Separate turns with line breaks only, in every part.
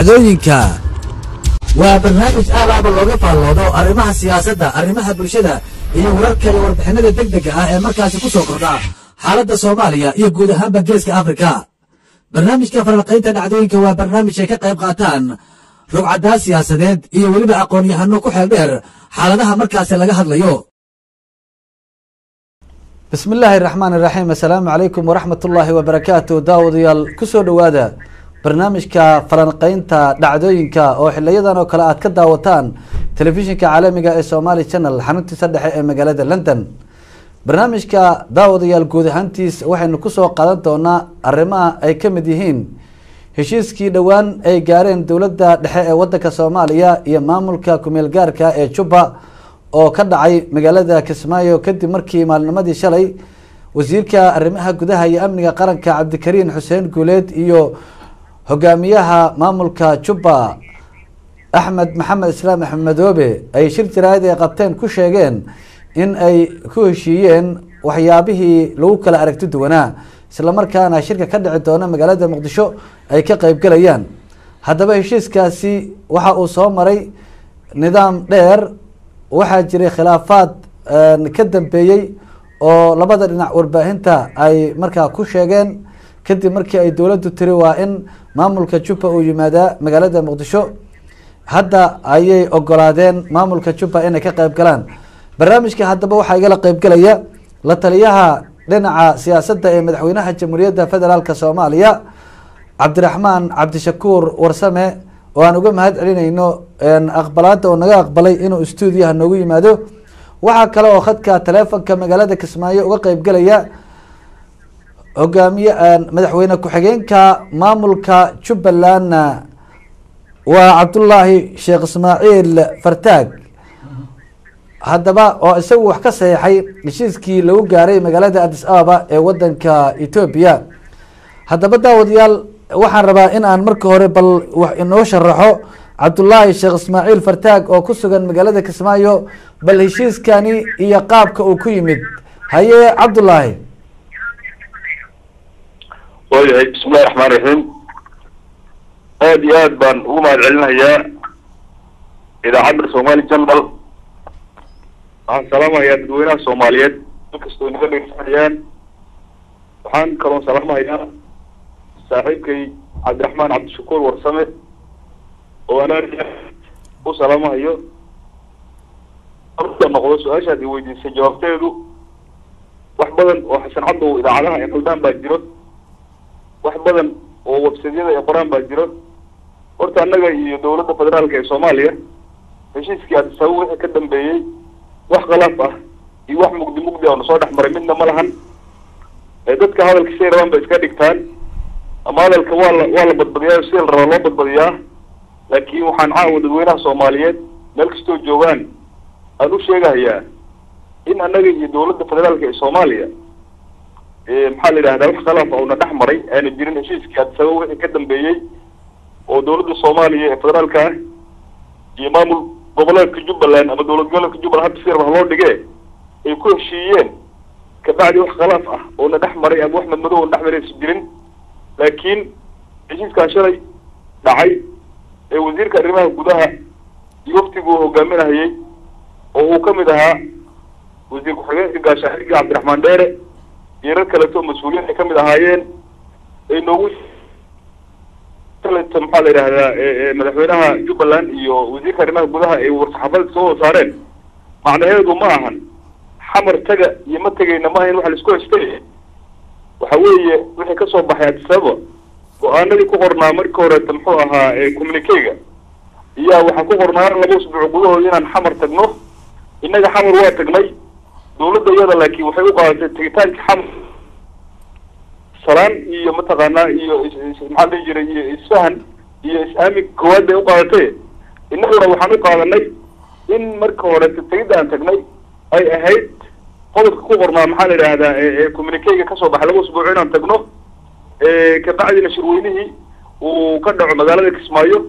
Dhacdooyinka waa barnaamij aalaaba looga faalloodo arrimaha siyaasadda, arrimaha bulshada iyo wararka iyo warbixinada degdega ah ee markaasi ku soo kordha xaaladda Soomaaliya iyo guud ahaanba Geeska Afrika. Barnaamijka falanqaynta dhacdooyinka waa barnaamij ay ka qayb qaataan rugcaddaa siyaasadeed iyo weliba aqoon-yahano ku xeel dheer xaaladaha markaasi laga hadlayo. Bismi illaahi raxmaan iraxiim. Assalaamu calaykum waraxmat ullaahi wabarakaatu. Daawadayaal, kusoo dhowaada barnaamijka falanqeynta dhacdooyinka oo xiliyadan oo kale aad ka daawataan telefishinka caalamiga ee Somali Channel xaruntiisa dhexe ee magaalada London. Barnaamijka, daawadayaal, guud ahaantiis waxaynu kusoo qaadan doonaa arrimaha ay ka mid yihiin heshiiskii dhowaan ay gaareen dowladda dhexe ee wadanka Soomaaliya iyo maamulka kumeel gaarka ee Jubba oo ka dhacay magaalada Kismaayo, kadib markii maalinimadii shalay wasiirka arrimaha gudaha iyo amniga qaranka Cabdikariin Xuseen Guuleed iyo hogaamiyaha maamulka Jubba Axmed Maxamed Islaam Axmed Madoobe ay shir jaraa'id ay qabteen ku sheegeen in ay ku heshiiyeen waxyaabihii lagu kala aragti duwanaa, islamarkaana shirka ka dhici doona magaalada Muqdisho ay ka qeybgalayaan. Haddaba heshiiskaasi waxa uu soo maray nidaam dheer. Waxaa jiray khilaafaad ka dambeeyey oo labada dhinac warbaahinta ay markaa ku sheegeen, kadib markii ay dowladdu tiri waa in maamulka Jubba uu yimaadaa magaalada Muqdisho. Hadda ayay ogolaadeen maamulka Jubba inay ka qeyb galaan barnaamijka. Haddaba waxaa igala qeybgalaya la taliyaha dhinaca siyaasadda ee madaxweynaha Jamhuuriyadda Federaalka Soomaaliya Cabdiraxmaan Cabdishakuur Warsame, oo aan uga mahad celinayno aqbalaada oo naga aqbalay inuu stuudiyaha noogu yimaado. Waxaa kale oo khadka taleefonka magaalada Kismaayo uga qeybgalaya hogaamiye madaxweyne ku-xigeenka maamulka Jubbaland, waa Cabdullaahi Sheekh Ismaaciil Fartaag, haddaba oo isagu wax ka saxeexay heshiiskii lagu gaaray magaalada Addis Ababa ee wadanka Etoobiya. Haddaba daawadayaal, waxaan rabaa in aan marka hore bal wax inoo sharaxo Cabdullaahi Sheekh Ismaaciil Fartaag oo ku sugan magaalada Kismaayo bal heshiiskani iyo qaabka uu ku yimid. Haye Cabdullaahi.
Waayahay, bismillahi raxmaan raxiim. Aada iyo aad baan ugu mahad celinayaa idaacadda Somali Channel. Waxaan salaamahayaa dadweynaha Soomaaliyeed inkastoo inaga dhegeysanayaan. Waxaan kaloon salaamahayaa saaxiibkay Cabdiraxmaan Cabdishakuur Warsame oo aan aad u salaamahayo. Marka noqdo su-aashaad i weydiisay jawaabteedu, wax badan oo Xasan Caddow idaacadaha ay qaldaan baa jiro, wax badan oo websaydyada ay qoraan baa jiro. Horta annaga iyo dowladda federaalka ee Soomaaliya heshiiskii Addis Ababa wixii ka dambeeyey wax khilaaf ah iyo wax mugdi mugdi ah oo nasoo dhex maray midna ma lahan. Dadka hadalka siday rabaan bay iska dhigtaan, ama hadalka waa la badbadiyaa, sida la rabaa loo badbadiyaa. Laakiin waxaan caawa dadweynaha Soomaaliyeed meel kastoo joogaan aan u sheegahayaa in annaga iyo dowladda federaalka ee Soomaaliya, maxaa la yidhahdaa, wax khilaaf ah una dhex maray aana jirin heshiiskii Addis Ababa wixii ka dambeeyey oo dowladda Soomaaliya ee federaalka ah iyo maamul goboleedka Jubbaland ama dowlad goboleedka Jubbaland, hadda si raba loo dhigee, ay ku heshiiyeen. Kabacdi wax khilaaf ah oo na dhex maray ama wax madmadow oo na dhex maray aysan jirin. Laakiin heshiiskaan shalay dhacay ee wasiirka arrimaha gudaha iyo waftiguu hogaaminahayay oo uu ka mid ahaa wasiir ku-xigeenka gaashaandhigga Cabdiraxmaan Dheere iyo rag kaleeto mas-uuliyiin ay ka mid ahaayeen ay noogu kaleeto, maxaa la yidhahdaa, madaxweynaha Jubbaland iyo wasiirka arrimaha gudaha ay war-saxaafada soo wada saareen, macnaheedu ma ahan Xamar taga iyo ma tegayna, ma ahayn waxa la isku haystay. Waxa weeye wixii kasoo baxay Addis Ababa, go-aanadii ku qornaa markii horeeta, muxuu ahaa, communique-ga iyaa waxaa ku qornaa 2 usbuuc gudahood inaan Xamar tagno. Innaga Xamar waa tagnay, dowladda iyada laakiin waxay u qaadatay tegitaanka Xamar salaan iyo mataqaanaa iyo maxaa la dhihi jiray iyo isfahan iyo is-aamin koowaad bay u qaadatay. Innaguna waxaan u qaadanay in marka hore tegidda aan tagnay ay ahayd qodobka ku qornaa, maxaa la yidhahdaa, communique-ga kasoo baxay, 2 usbuuc inaan tagno, kabacdina shirweynihii uu ka dhaco magaalada Kismaayo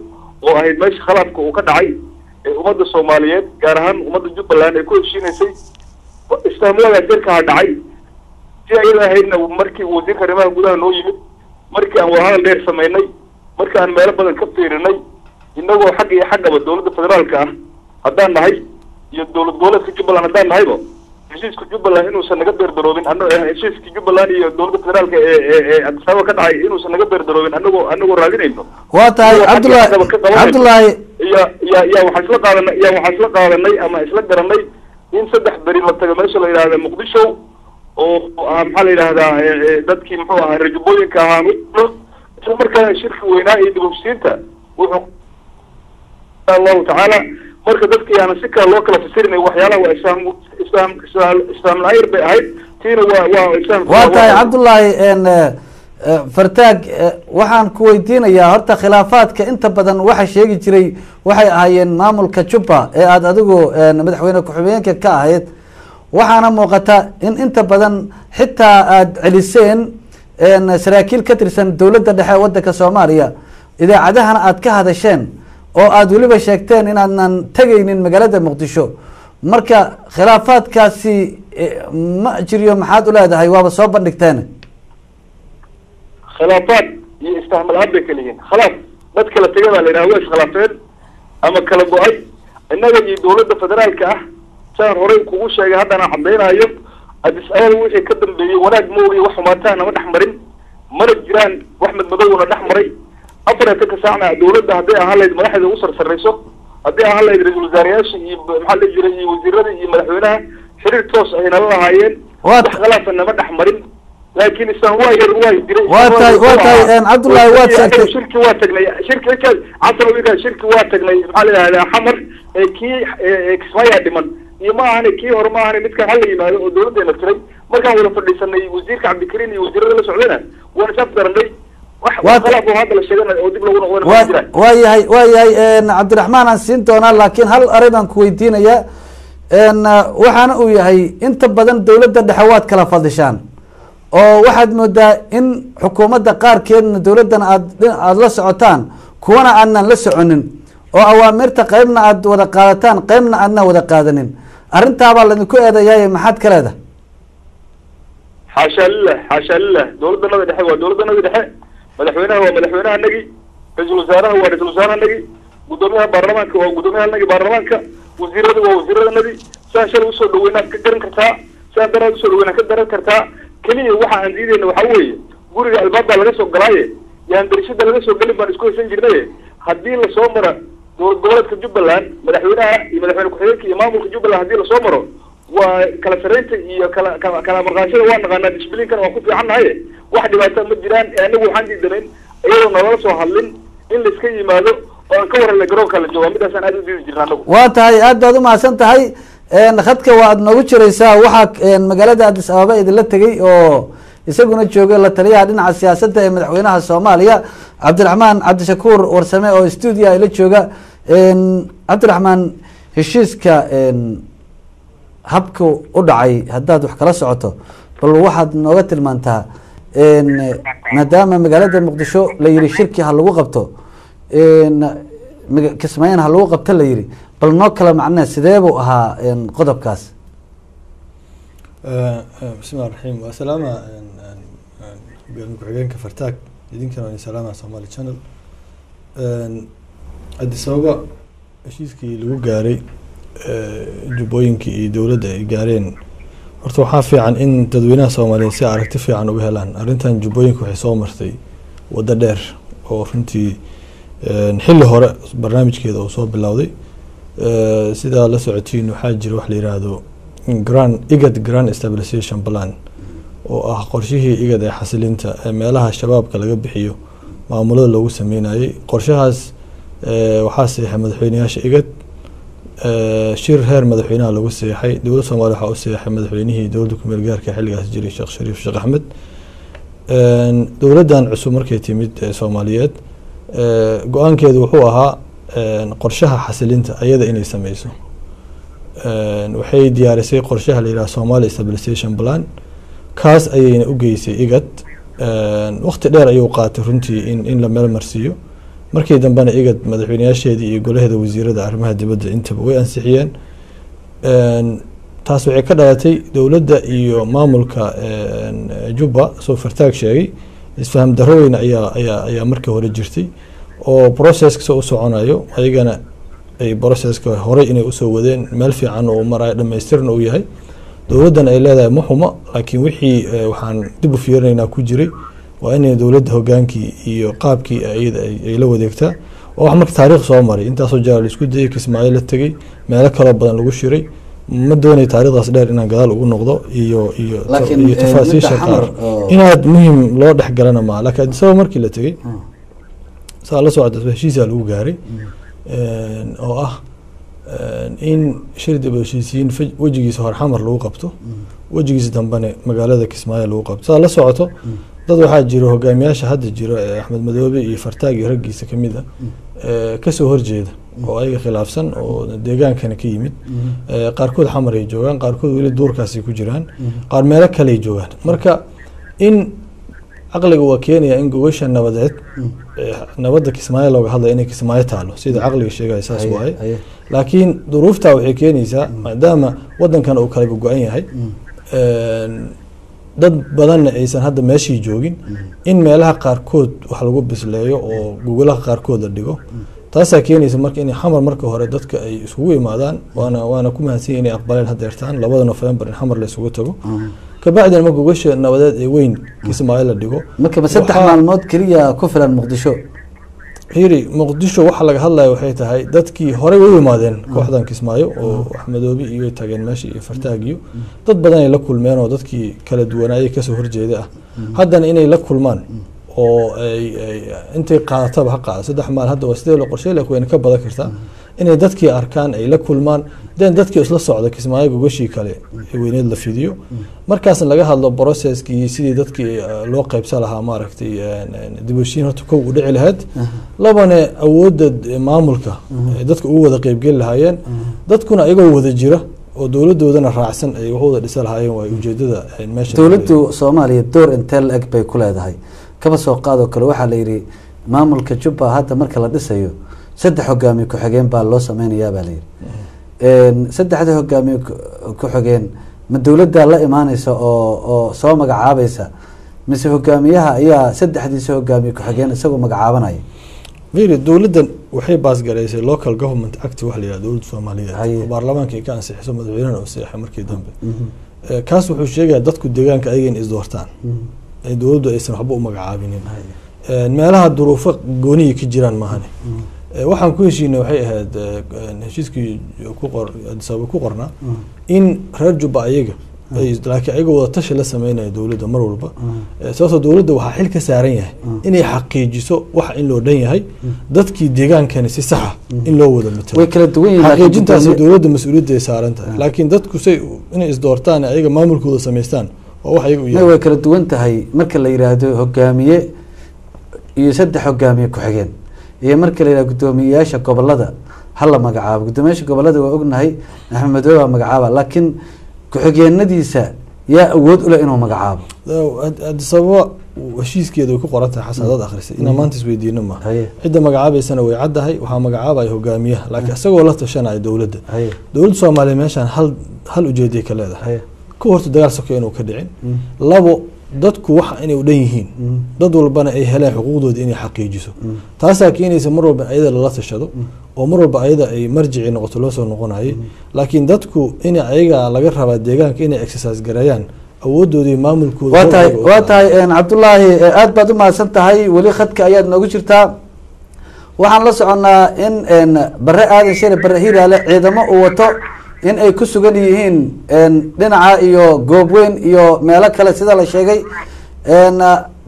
oo ahayd meesha khilaafka uu ka dhacay ee ummadda Soomaaliyeed, gaar ahaan ummadda Jubbaland, ay ku heshiinaysay. Isfahmwadaas yarkaa dhacay si ayada ahaydna, markii wasiirka arrimaha gudaha noo yimid, markii aan wadahadal dheer samaynay, markii aan meelo badan ka fiirinay. Annagoo xagga iyo xaggaba dowladda federaalka ah haddaan nahay iyo dowlad goboleedka Jubbaland haddaan nahayba, heshiiska Jubbaland inuusan naga beerdaroobin, heshiiska Jubbaland iyo dowladda federaalka ee Addis Ababa ka dhacay inuusan naga beerdaroobin, anagoo raadinayno.
Waa tahay, Cabdullahi. Cabdullaahi,
iya waxaan isla qaadanay ama isla garanay in 3 beri la tago meesha la yidhahda Muqdisho, oo maxaa la yidhahdaa, dadkii muxuu ahaa reer Jubbooyinka ahaan, isla markaana shirki weynaa iyo dib u heshiisiinta wuxuu Allahu tacaala. Marka dadkii aanan si kale loo kala fasirinay waxyaalaha, waa isfahm la-ayr bay ahayd, tiina waa isfahm.
Waa tahay, Cabdullaahi Fartaag. Waxaan ku weydiinayaa, horta khilaafaadka inta badan waxa sheegi jiray waxay ahaayeen maamulka Jubba ee aada adigu madaxweyne ku-xigeenka ka ahayd, waxaana muuqata in inta badan xitaa aada celiseen saraakiil ka tirsan dowladda dhexe ee wadanka Soomaaliya, idaacadahana aada ka hadasheen oo aada weliba sheegteen inaadnan tegaynin magaalada Muqdisho. Marka khilaafaadkaasi ma jiriyo, maxaad u leedahay? Waaba soo bandhigteen.
Khilaafaad iyo isfaham la-aan bay kala yihiin. Khalaaf dad kala tegay baa la yidhaha, waa iskhilaafeen ama kala go-ay. Innaga iyo dowladda federaalka ah, saan horey kugu sheegay haddana caddaynaayo, Addis Ababa wixii ka dambeeyey wanaag moogiy wax xumaataa nama dhex marin, mana jiraan wax madmadowna dhex maray. 24-ka saacna dowladda, hadday ahaan lahayd madaxdeeda ugu sarsarayso, haddii ahaan lahayd ra-iisul wasaareyaasha iyo maxaa la jiray iyo wasiirada iyo madaxweynaha, xiriir toos ay nala lahaayeen. Wax khilaafa nama dhex marin, laakiin isaan waa yar waa jiray.
Waa tahay, Cabdullaahi, waad sheegtay.
Shirki waa tagnay, shirki casar shirki waa tagnay, maxaa la yidhahdaa, Xamar kii Kismaayaa dhiman iyo ma ahane, kii hore ma ahane, midkaan hala yimaado oo dowladdeena tiray. Markaan wada fadhiisanay wasiirka Cabdikariin iyo wasiirada la socdayna, waan is afgaranay. Wax khilaaf oo hadda la sheegana oo dib loogu noqdana ma jiraan.
Waa yahay, Cabdiraxmaan aan siin doonaa, laakiin hal arrin baan ku weydiinayaa, waxaana uu yahay inta badan dowladda dhexe waad kala fadishaan oo waxaad moodaa in xukuumadda qaarkeedna dowladdana aada la socotaan, kuwana aadnan la soconin, oo awaamirta qeybna aad wada qaadataan, qeybna aadna wada qaadanin. Arrintaabaa laidinku eedayaay, maxaad ka leedahay?
Xaashaa lilah, xaashaa lilah. Dowladdanada dhexe waa dowladdanada dhexe. Madaxweynaha waa madaxweynaha nagi, ra-iisul wasaaraha waa ra-isul wasaaraha nagi, guddoomiyaha baarlamaanka waa guddoomiyaha nagi baarlamaanka, wasiirada waa wasiirada nagi. Saan shalay usoo dhaweynaad ka garan kartaa, saan daraad usoo dhaweynaad ka garan kartaa. Keliya waxa aan diidayna waxaa weeye, guriga albaab baa laga soo galaaye, yaan darishada laga soo gelin baan isku haysan jirnaye. Haddii lasoo maro dowlad goboleedka Jubbaland, madaxweynaha iyo madaxweyne ku-xigeenka iyo maamulka Jubbaland haddii lasoo maro, waa kala saraynta iyo kala marqaashada waa naqaanaa, disciplinkana waa ku fiican nahay, wax dhibaata ma jiraan. Anagu waxaan diidanayn iyadoo nalala soo hadlin in laiska yimaado oo aan ka warhelnay garoonka la jooga, midaasaan aada u diidi jirna anagu.
Waa tahay, aad baad umahadsan tahay. Khadka waa aad noogu jiraysaa. Waxaa magaalada Addis Ababa idinla tegey oo isaguna joogay la taliyaha dhinaca siyaasadda ee madaxweynaha Soomaaliya, Cabdiraxmaan Cabdishakuur Warsame, oo stuudiya ila jooga. Cabdiraxmaan, heshiiska habka u dhacay haddaad wax kala socoto, bal waxaad nooga tilmaantaa, maadaama magaalada Muqdisho la yihi shirki ha lagu qabto, Kismaayana ha lagu qabto la yihi, bal noo kala macnee, sidee buu ahaa qodobkaas?
Bismillahi raxiim. Waa salaama hogaamiye ku-xigeenka Fartaag, idinkana waa salaama Somali Channel. Addis Ababa heshiiskii lagu gaaray Jubbooyinka iyo dowladda ay gaareen, horta waxaa fiican in dadweynaha Soomaaliyeed si aragti fiican uga helaan arrintan. Jubbooyinka waxay soo martay waddo dheer oo runtii xilli hore barnaamijkeeda uu soo bilowday. Sidaa la socotiin, waxaa jira wax la yiraahdo grand IGAD Grand Stabilization Plan, oo ah qorshihii IGAD ee xasilinta ee meelaha shabaabka laga bixiyo maamulada loogu sameynayay. Qorshahaas waxaa saxiixay madaxweyneyaasha IGAD, shir heer madaxweynaha lagu seexay. Dowladda Soomaliya waxaa u seexay madaxweynihii dowladda kumeel gaarka xilligaas jiray, Sheekh Shariif Sheekh Axmed. Dowladdan cusub markay timid ee Soomaaliyeed, go-aankeedu wuxuu ahaa qorshaha xasilinta ayada inay sameyso. Waxay diyaarisay qorshaha la yidhaha Somali Stabilization Plan, kaas ayayna u geysay IGAD. Waqti dheer ayuu qaatay runtii in la meel marsiiyo. Markii dambena IGAD madaxweyneyaasheedii iyo golaheeda wasiirada arrimaha dibadda intaba way ansixiyeen. Taas waxay ka dhalatay dowladda iyo maamulka Jubba, soo Fartaag sheegay, isfaham darro weyn ayaa markii hore jirtay. Oo processka u soconayo, ayagana ay processka horey inay usoo wadeen, meel fiican oo marayo, dhamaystirna uu yahay. Dowladdan ay leedahay ma xuma, laakiin wixii waxaan dib u fiirinaynaa ku jiray waa inay dowladda hogaankii iyo qaabkii iyada ay la wadeegtaa. Waa wax marka taariikh soo maray, intaasoo jeer la isku dayay, Kismaayo la tegey, meelo kaloo badan lagu shiray. Ma doonay taariikhdaas dheer inaan gadaal ugu noqdo iyo
Laakiin,
iyo tafaasiisha
midda Xamar
qaar
oo
inaad muhim loo dhex galana maaha. Laakiin Addis Ababa markii la tegey, saa la socda, heshiisaa lagu gaaray oo ah in shir dib u heshiisiin wejigiisa hore Xamar lagu qabto, wejigiisa dambene magaalada Kismaayo lagu qabto. Saa la socoto, dad waxaa jira hogaamiyaasha hadda jira ee Axmed Madoobe iyo Fartaag iyo raggiisa kamid a kasoo horjeeda oo ayaga khilaafsan oo deegaankana ka yimid. Qaarkood Xamar ay joogaan, qaarkood weli duurkaasay ku jiraan, qaar meelo kale ay joogaan. Marka in caqliga waa keenaya in gogosha nabadeed nabadda Kismaayo looga hadlaya inay Kismaayo taalo, sida caqliga sheegaya saas waaye. Laakiin duruuftaa waxay keenaysaa, maadaama wadankan uu kala go-an yahay, dad badanna aysan hadda meeshii joogin, in meelaha qaarkood wax lagu bisleeyo oo gogolaha qaarkood la dhigo. Taasaa keenaysa marka in Xamar marka hore dadka ay isugu imaadaan, waana ku mahadsan inay aqbaleen hadeertaan 2da November in Xamar la isugu tago, kabacdina ma gogosha nabadeed ee weyn Kismaayo la dhigo.
Marka ma 3 maalmood keliya ku filan Muqdisho?
Fiiri, Muqdisho waxa laga hadlaya waxay tahay dadkii horey u imaadeen kooxdan Kismaayo oo Axmedoobe iyo tageen meesha iyo Fartaag iyo dad badan ay la kulmeen oo dadkii kala duwanaayay kasoo horjeeda ah. Haddana inay la kulmaan oo ay intay qaadataba ha qaada 3 maal, hadda waa sidee loo qorshay, laakiin wayna ka badan kartaa inay dadkii arkaan, ay la kulmaan, den dadkii isla socda Kismaayo gogoshii kale ee weyneed la fidiyo, markaasna laga hadlo processkii sidii dadkii loo qaybsan lahaa, maaragtay, dib u heshiin horta kow u dhici lahayd, labane awoodda maamulka ay dadka ugu wada qeybgeli lahaayeen, dadkuna ayagoo wada jira oo dowladoodana raacsan ay wax wada dhisa lahaayeen. Waa ujeedada meesha.
Dowladdu Soomaaliya door intee la eg bay ku leedahay? Kaba soo qaadoo kale, waxaa la yidhi maamulka Jubba hadda marka la dhisayo 3 hogaamiye ku-xigeen baa loo sameynayaa baa la yidhi. Saddexda hogaamiye ku-xigeen ma dowladdaa la imaaneysa oo soo magacaabaysa, mise hogaamiyaha ayaa saddexdiisa hogaamiye ku-xigeen isagoo magacaabanaya?
Fiiri, dowladdan waxay baasgaraysay Local Government Act, waxa la yidhaha dowladda Soomaaliyeed oo baarlamaanka ay ka ansixiso, madaxweynahana uu saxeexay markii dambe. Kaas wuxuu sheegayaa dadku deegaanka ayaga in isdoortaan, ay dowladdu aysan waxba u magacaabinin meelaha duruufo goonihii ka jiraan maahane. Waxaan ku heshiinay waxay ahayd heshiiskii ku qor Addis Ababa ku qornaa in reer Jubba ayaga ay, laakiin ayagoo wada tashi la sameynaya dowladda mar walba. Sababtoo dowladda waxaa xil ka saaran yahay inay xaqiijiso waxa in loo dhan yahay, dadkii deegaankani si saxa in loo wada matalo.
Way kala duwan yihiin, laakiin
Xaqiijintaasi dowladda mas-uuliyadda ay saaran tahay, laakiin dadku say inay isdoortaan ayaga maamulkooda samaystaan waa wax ayaga u
May,
yahay.
Way kala duwan tahay marka la yidhaahdo hogaamiye iyo 3 hogaamiye ku-xigeen iyo marka la yidhahdo guddoomiyeyaasha gobolada ha la magacaabo. Guddoomiyeyaasha gobolada waa ognahay, Axmed Madoobe baa magacaaba, laakiin ku-xigeenadiisa yaa awood u leh inuu magacaabo?
Addis Ababa heshiiskeeda way ku qoran tahay. Xasan, hadaad akhrisay, inaan maanta isweydiino maaha. Cidda magacaabaysana way caddahay, waxaa magacaabaya hogaamiyaha, laakiin isagoo la tashanaya dowladda. Dowladda Soomaaliya meeshaan hal ujeeday ka leedahay: ku horta dagaal soke inuu ka dhicin, labo dadku waxa inay u dhan yihiin, dad walbana ay heleen xuquuqdooda inay xaqiijiso. Taasaa keenaysa mar walba ayada lala tashado oo mar walba ayada ay marjici noqoto loo soo noqonayay. Laakiin dadku in ayaga laga rabaa deegaanka inay exercise gareeyaan awoodooda iyo maamulkooda.
Waa tahay.
Hor
Waa tahay, Cabdullaahi, aad baad u mahadsan tahay. Weli khadka ayaad noogu jirtaa. Waxaan la soconnaa in Bare Aadan Shire, Bare Hiiraale, ciidamo uu wato in ay ku sugan yihiin dhinaca iyo Goobweyn iyo meelo kale sida la sheegay.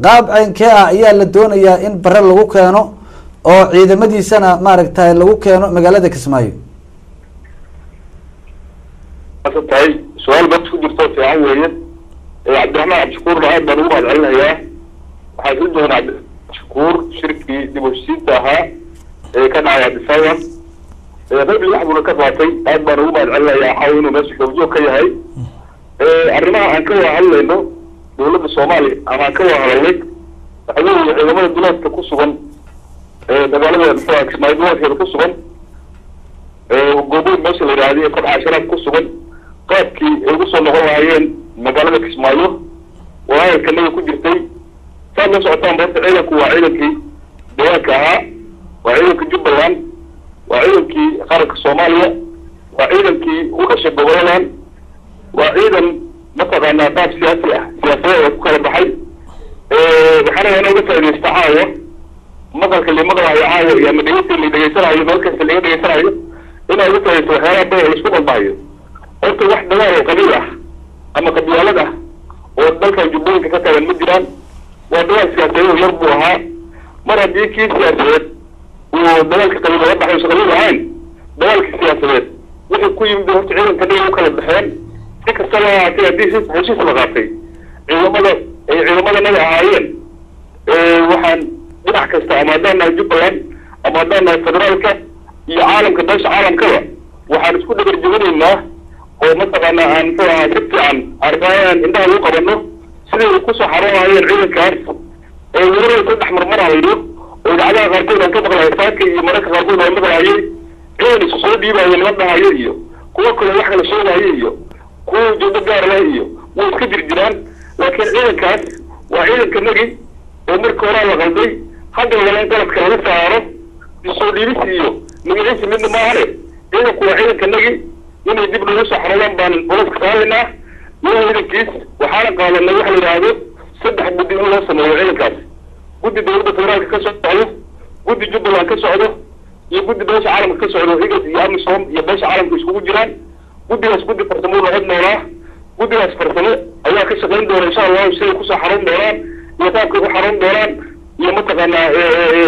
Qaab caynkee ah ayaa la doonayaa in Bare lagu keeno oo ciidamadiisana maaragtay lagu keeno magaalada Kismaayo?
Tahay su-aal bad ku jirto fiican weeye. Cabdiraxmaan Cabdishakuurna aad baan ugu mahad celinayaa. Waxaa isla joognaa Cabdishakuur shirkii dib u heshiisiinta ahaa ee ka dhacay Addis Ababa, qayb libax buuna ka qaatay. Aad baan ugu mahad celinayaa waxaa inuu meesha goobjoog ka yahay. Arrimaha aan ka wada hadlayno dowladda Soomaaliya ama aan ka wada hadalnay waxa weeye ciidamada duleedka ku sugan ee magaalada, muxuu, Kismaayo duleedkeeda ku sugan, Gooboyn meesha la yidhaahdo iyo Kobca Sharaab ku sugan, qaabkii ay ugu soo noqon lahaayeen magaalada Kismaayo walaalkanaga ku jirtay. Saad la socotaan, horta ciidanku waa ciidankii deegaanka ahaa. Waa ciidanka Jubbaland, waa ciidankii qaranka Soomaaliya, waa ciidankii u dhashay goboladan, waa ciidan mataqaanaa qaab siyaasi ah siyaasadeed oo ku kala baxay. Waxaana inaan uga faaidaysta caawa maqalka la maqlayo caawa iyo ama dhegeysta la dhegeysanayo, meel kasta laga dhegeysanayo, inaan uga faaidaysto waxyaalaha badan oo laisku qalbahayo. Horta wax dagaal oo qabiil ah ama qabyaalad ah oo dalkan Jubbooyinka ka taagan ma jiraan. Waa dagaal siyaasadeed oo yar buu ahaa. Mar haddii kii siyaasadeed uu dagaalka qabiil laga baxay uusan qabiil ahayn, dagaalka siyaasadeed wuxuu ku yimid horta ciidanka dhan u kala baxeen. Si kastaba ha ahaatee, haddii heshiis la qaatay, ciidamada ay ciidamadanaga ahaayeen, waxaan dhinac kasta, ama haddaan nahay Jubbaland ama haddaan nahay federaalka iyo caalamka, beesha caalamkaba, waxaan isku dhabar jebinaynaa oo mataqaanaa aan muxuu ahaa si fiican arrinaan indhaha lagu qabano siday kusoo xaroonayeen ciidankaas ee weerarada saddex marmarayo oo idaacadaha qaarkood aan ka maqlahay saaka iyo mararka qaarkood aan maqlayay ciidan isu soo dhiibayo niman dhahayo iyo kuwo kale wax kala sheegayo iyo kuwo ujeedo gaar leh iyo way iska jirjiraan. Laakiin ciidankaas waa ciidanka nagi oo marka horaa la qalday, hadda wala in qaladka laga saaro isoo dhiibis iyo magaciisa midna maahane. Ciidanku waa ciidanka nagi, inay dib lagu soo xaroodaan baan culaska saaraynaa iyo ciidankiis. Waxaana qaadanay waxa la yidhaahdo 3 guddi in loo sameeyo ciidankaas: guddi dowladda federaalka ka socdo, guddi Jubbaland ka socdo iyo guddi beesha caalamka ka socdo, IGAD iyo AMISOM iyo beesha caalamka iskugu jiraan. Guddigaas guddi farsamo noqon doonaa. Guddigaas farsamo ayaa ka shaqayn doona insha Allahu siday kusoo xaroon doonaan iyo qaabkay ku xaroon doonaan iyo mataqaanaa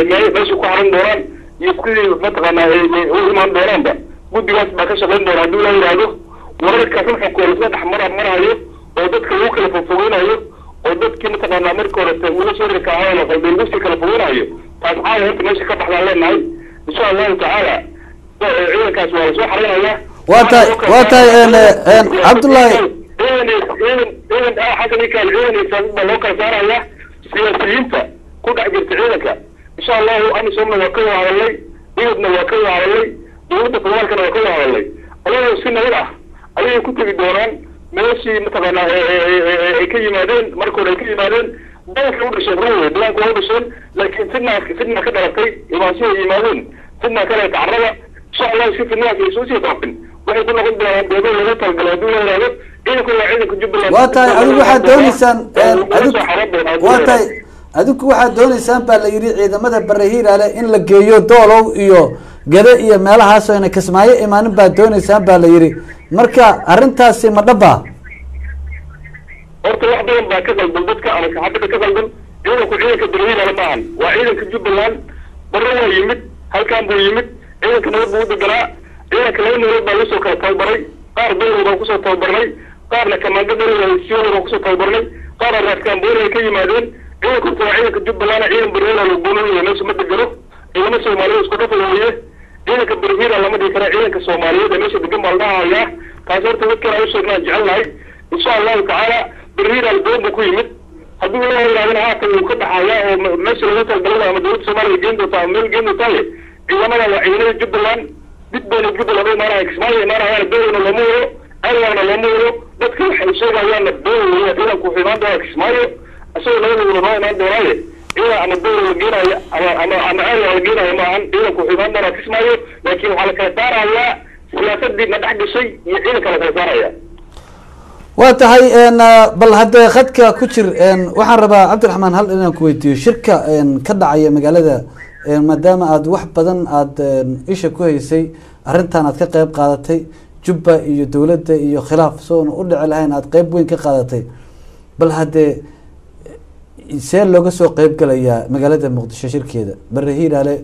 meeshay ku xaroon doonaan iyo sidii mataqaanaa u imaan doonaanba. Guddigaas baa ka shaqayn doona haddii la yidhaahdo. Wararka xunxunka oo lasla dhex marayo oo dadka lagu kala fogfogeynayo oo dadkii mataqaanaa marka horete wiilasha yaryarka ahaa oo la qalday lagu sii kala fogeynayo, taas caawa horta meesha ka baxdaan leenahay insha Allahu tacaala. Ciidankaas waa lasoo xareynayaa.
Waa tahay Cabdullaahi.
Ciidan xasan ikaal ciidan iyo siyaasad baa loo kala saarayaa siyaasiyiinta ku dhex jirta ciidanka insha Allahu. AMISOMna waa ka wada hadalnay, IGADna waa ka wada hadalnay, dowladda federaalkana waa ka wada hadalnay. Ayagoo si nabad ah ayay ku tegi doonaan meeshii mataqaanaa ay ka yimaadeen marka hore ay ka yimaadeen. Dalka u dhasheen run wey, deegaanka waa u dhasheen, laakiin fitna ka dhalatay imaanshihi ay yimaadeen, fitna ka dhalatay carrada. Insha Allahu si fitnadaas ay soo sii faafin waxay ku noqon doonaan goobo loogu talagalay haddii la yidhaahdo. Ciidanku waa ciidanka Jubbaland.
Waa tahay, adigu waxaad dooneysaan waa tahay, adigu waxaad dooneysaan baa la yidhi ciidamada Bare Hiiraale in la geeyo Doolow iyo Gade iyo meelahaas oo ayna Kismaayo imaanin baad dooneysaan baa la yidhi. Marka arrintaasi ma dhaba?
Horta wax badan baa ka qaldan dadka ama saxaafadda ka qaldan. Ciidanku ciidanka Bare Hiiraale maahan, waa ciidanka Jubbaland. Barre waa yimid, halkan buu yimid, ciidanka nabad buu u deganaa. Ciidanka laba meelood baa lagu soo kala tababaray: qaar Dowlow baan kusoo tababarnay, qaarna Kamaando Dowlow Siyoolo baan kusoo tababarnay, qaarna Raaskambooni ay ka yimaadeen. Ciidanku horta waa ciidanka Jubbaland, ciidan Bare Hiiraale goonooyaya meesha ma degano. Ciidamo Soomaaliyeed isku dhafa weeye. Ciidanka Bare Hiiraale lama dhihi kara, ciidanka Soomaaliyeed ee meesha degan baa la dhahayaa. Taas horta dadkan aan u sheegnaan jecelnahay insha Allahu tacaala. Bare Hiiraale doon buu ku yimid, haddii la yidhahdana haatan wuu ka baxayaa oo meesha lagu talagalay ama dowladda Soomaaliya geen doonta ama meel geen doontaaye. Ciidamada waa ciidamada Jubbaland, dib bayna Jubbaland u imaanaya, Kismaayo imaanayaan. Doolowna looma wado, Ceelwaaqna looma wado. Dadka waxay sheegayaanna been weeye. Ciidanku wuxuu imaan doonaa Kismaayo isagoo labadooda noo imaan doonaaye. Ciidan ama Doolow la geenaayo ama Ceelwaaq la geenaayo ma ahan. Ciidanku wuxuu imaan doonaa Kismaayo, laakiin waxaa la kala saarayaa siyaasadii na dhex gashay iyo ciidanka la kala saaraya.
Waa tahay, bal haddee khadka ku jir. Waxaan rabaa Cabdiraxmaan hal inaan ku weydiiyo shirka ka dhacaya magaalada, maadaama aada wax badan aada isha ku haysay arrintan, aad ka qeyb qaadatay Jubba iyo dowladda iyo khilaaf soona u dhici lahayn aada qeyb weyn ka qaadatay. Bal haddee see looga soo qeyb galayaa magaalada Muqdisho shirkeeda? Bare Hiiraale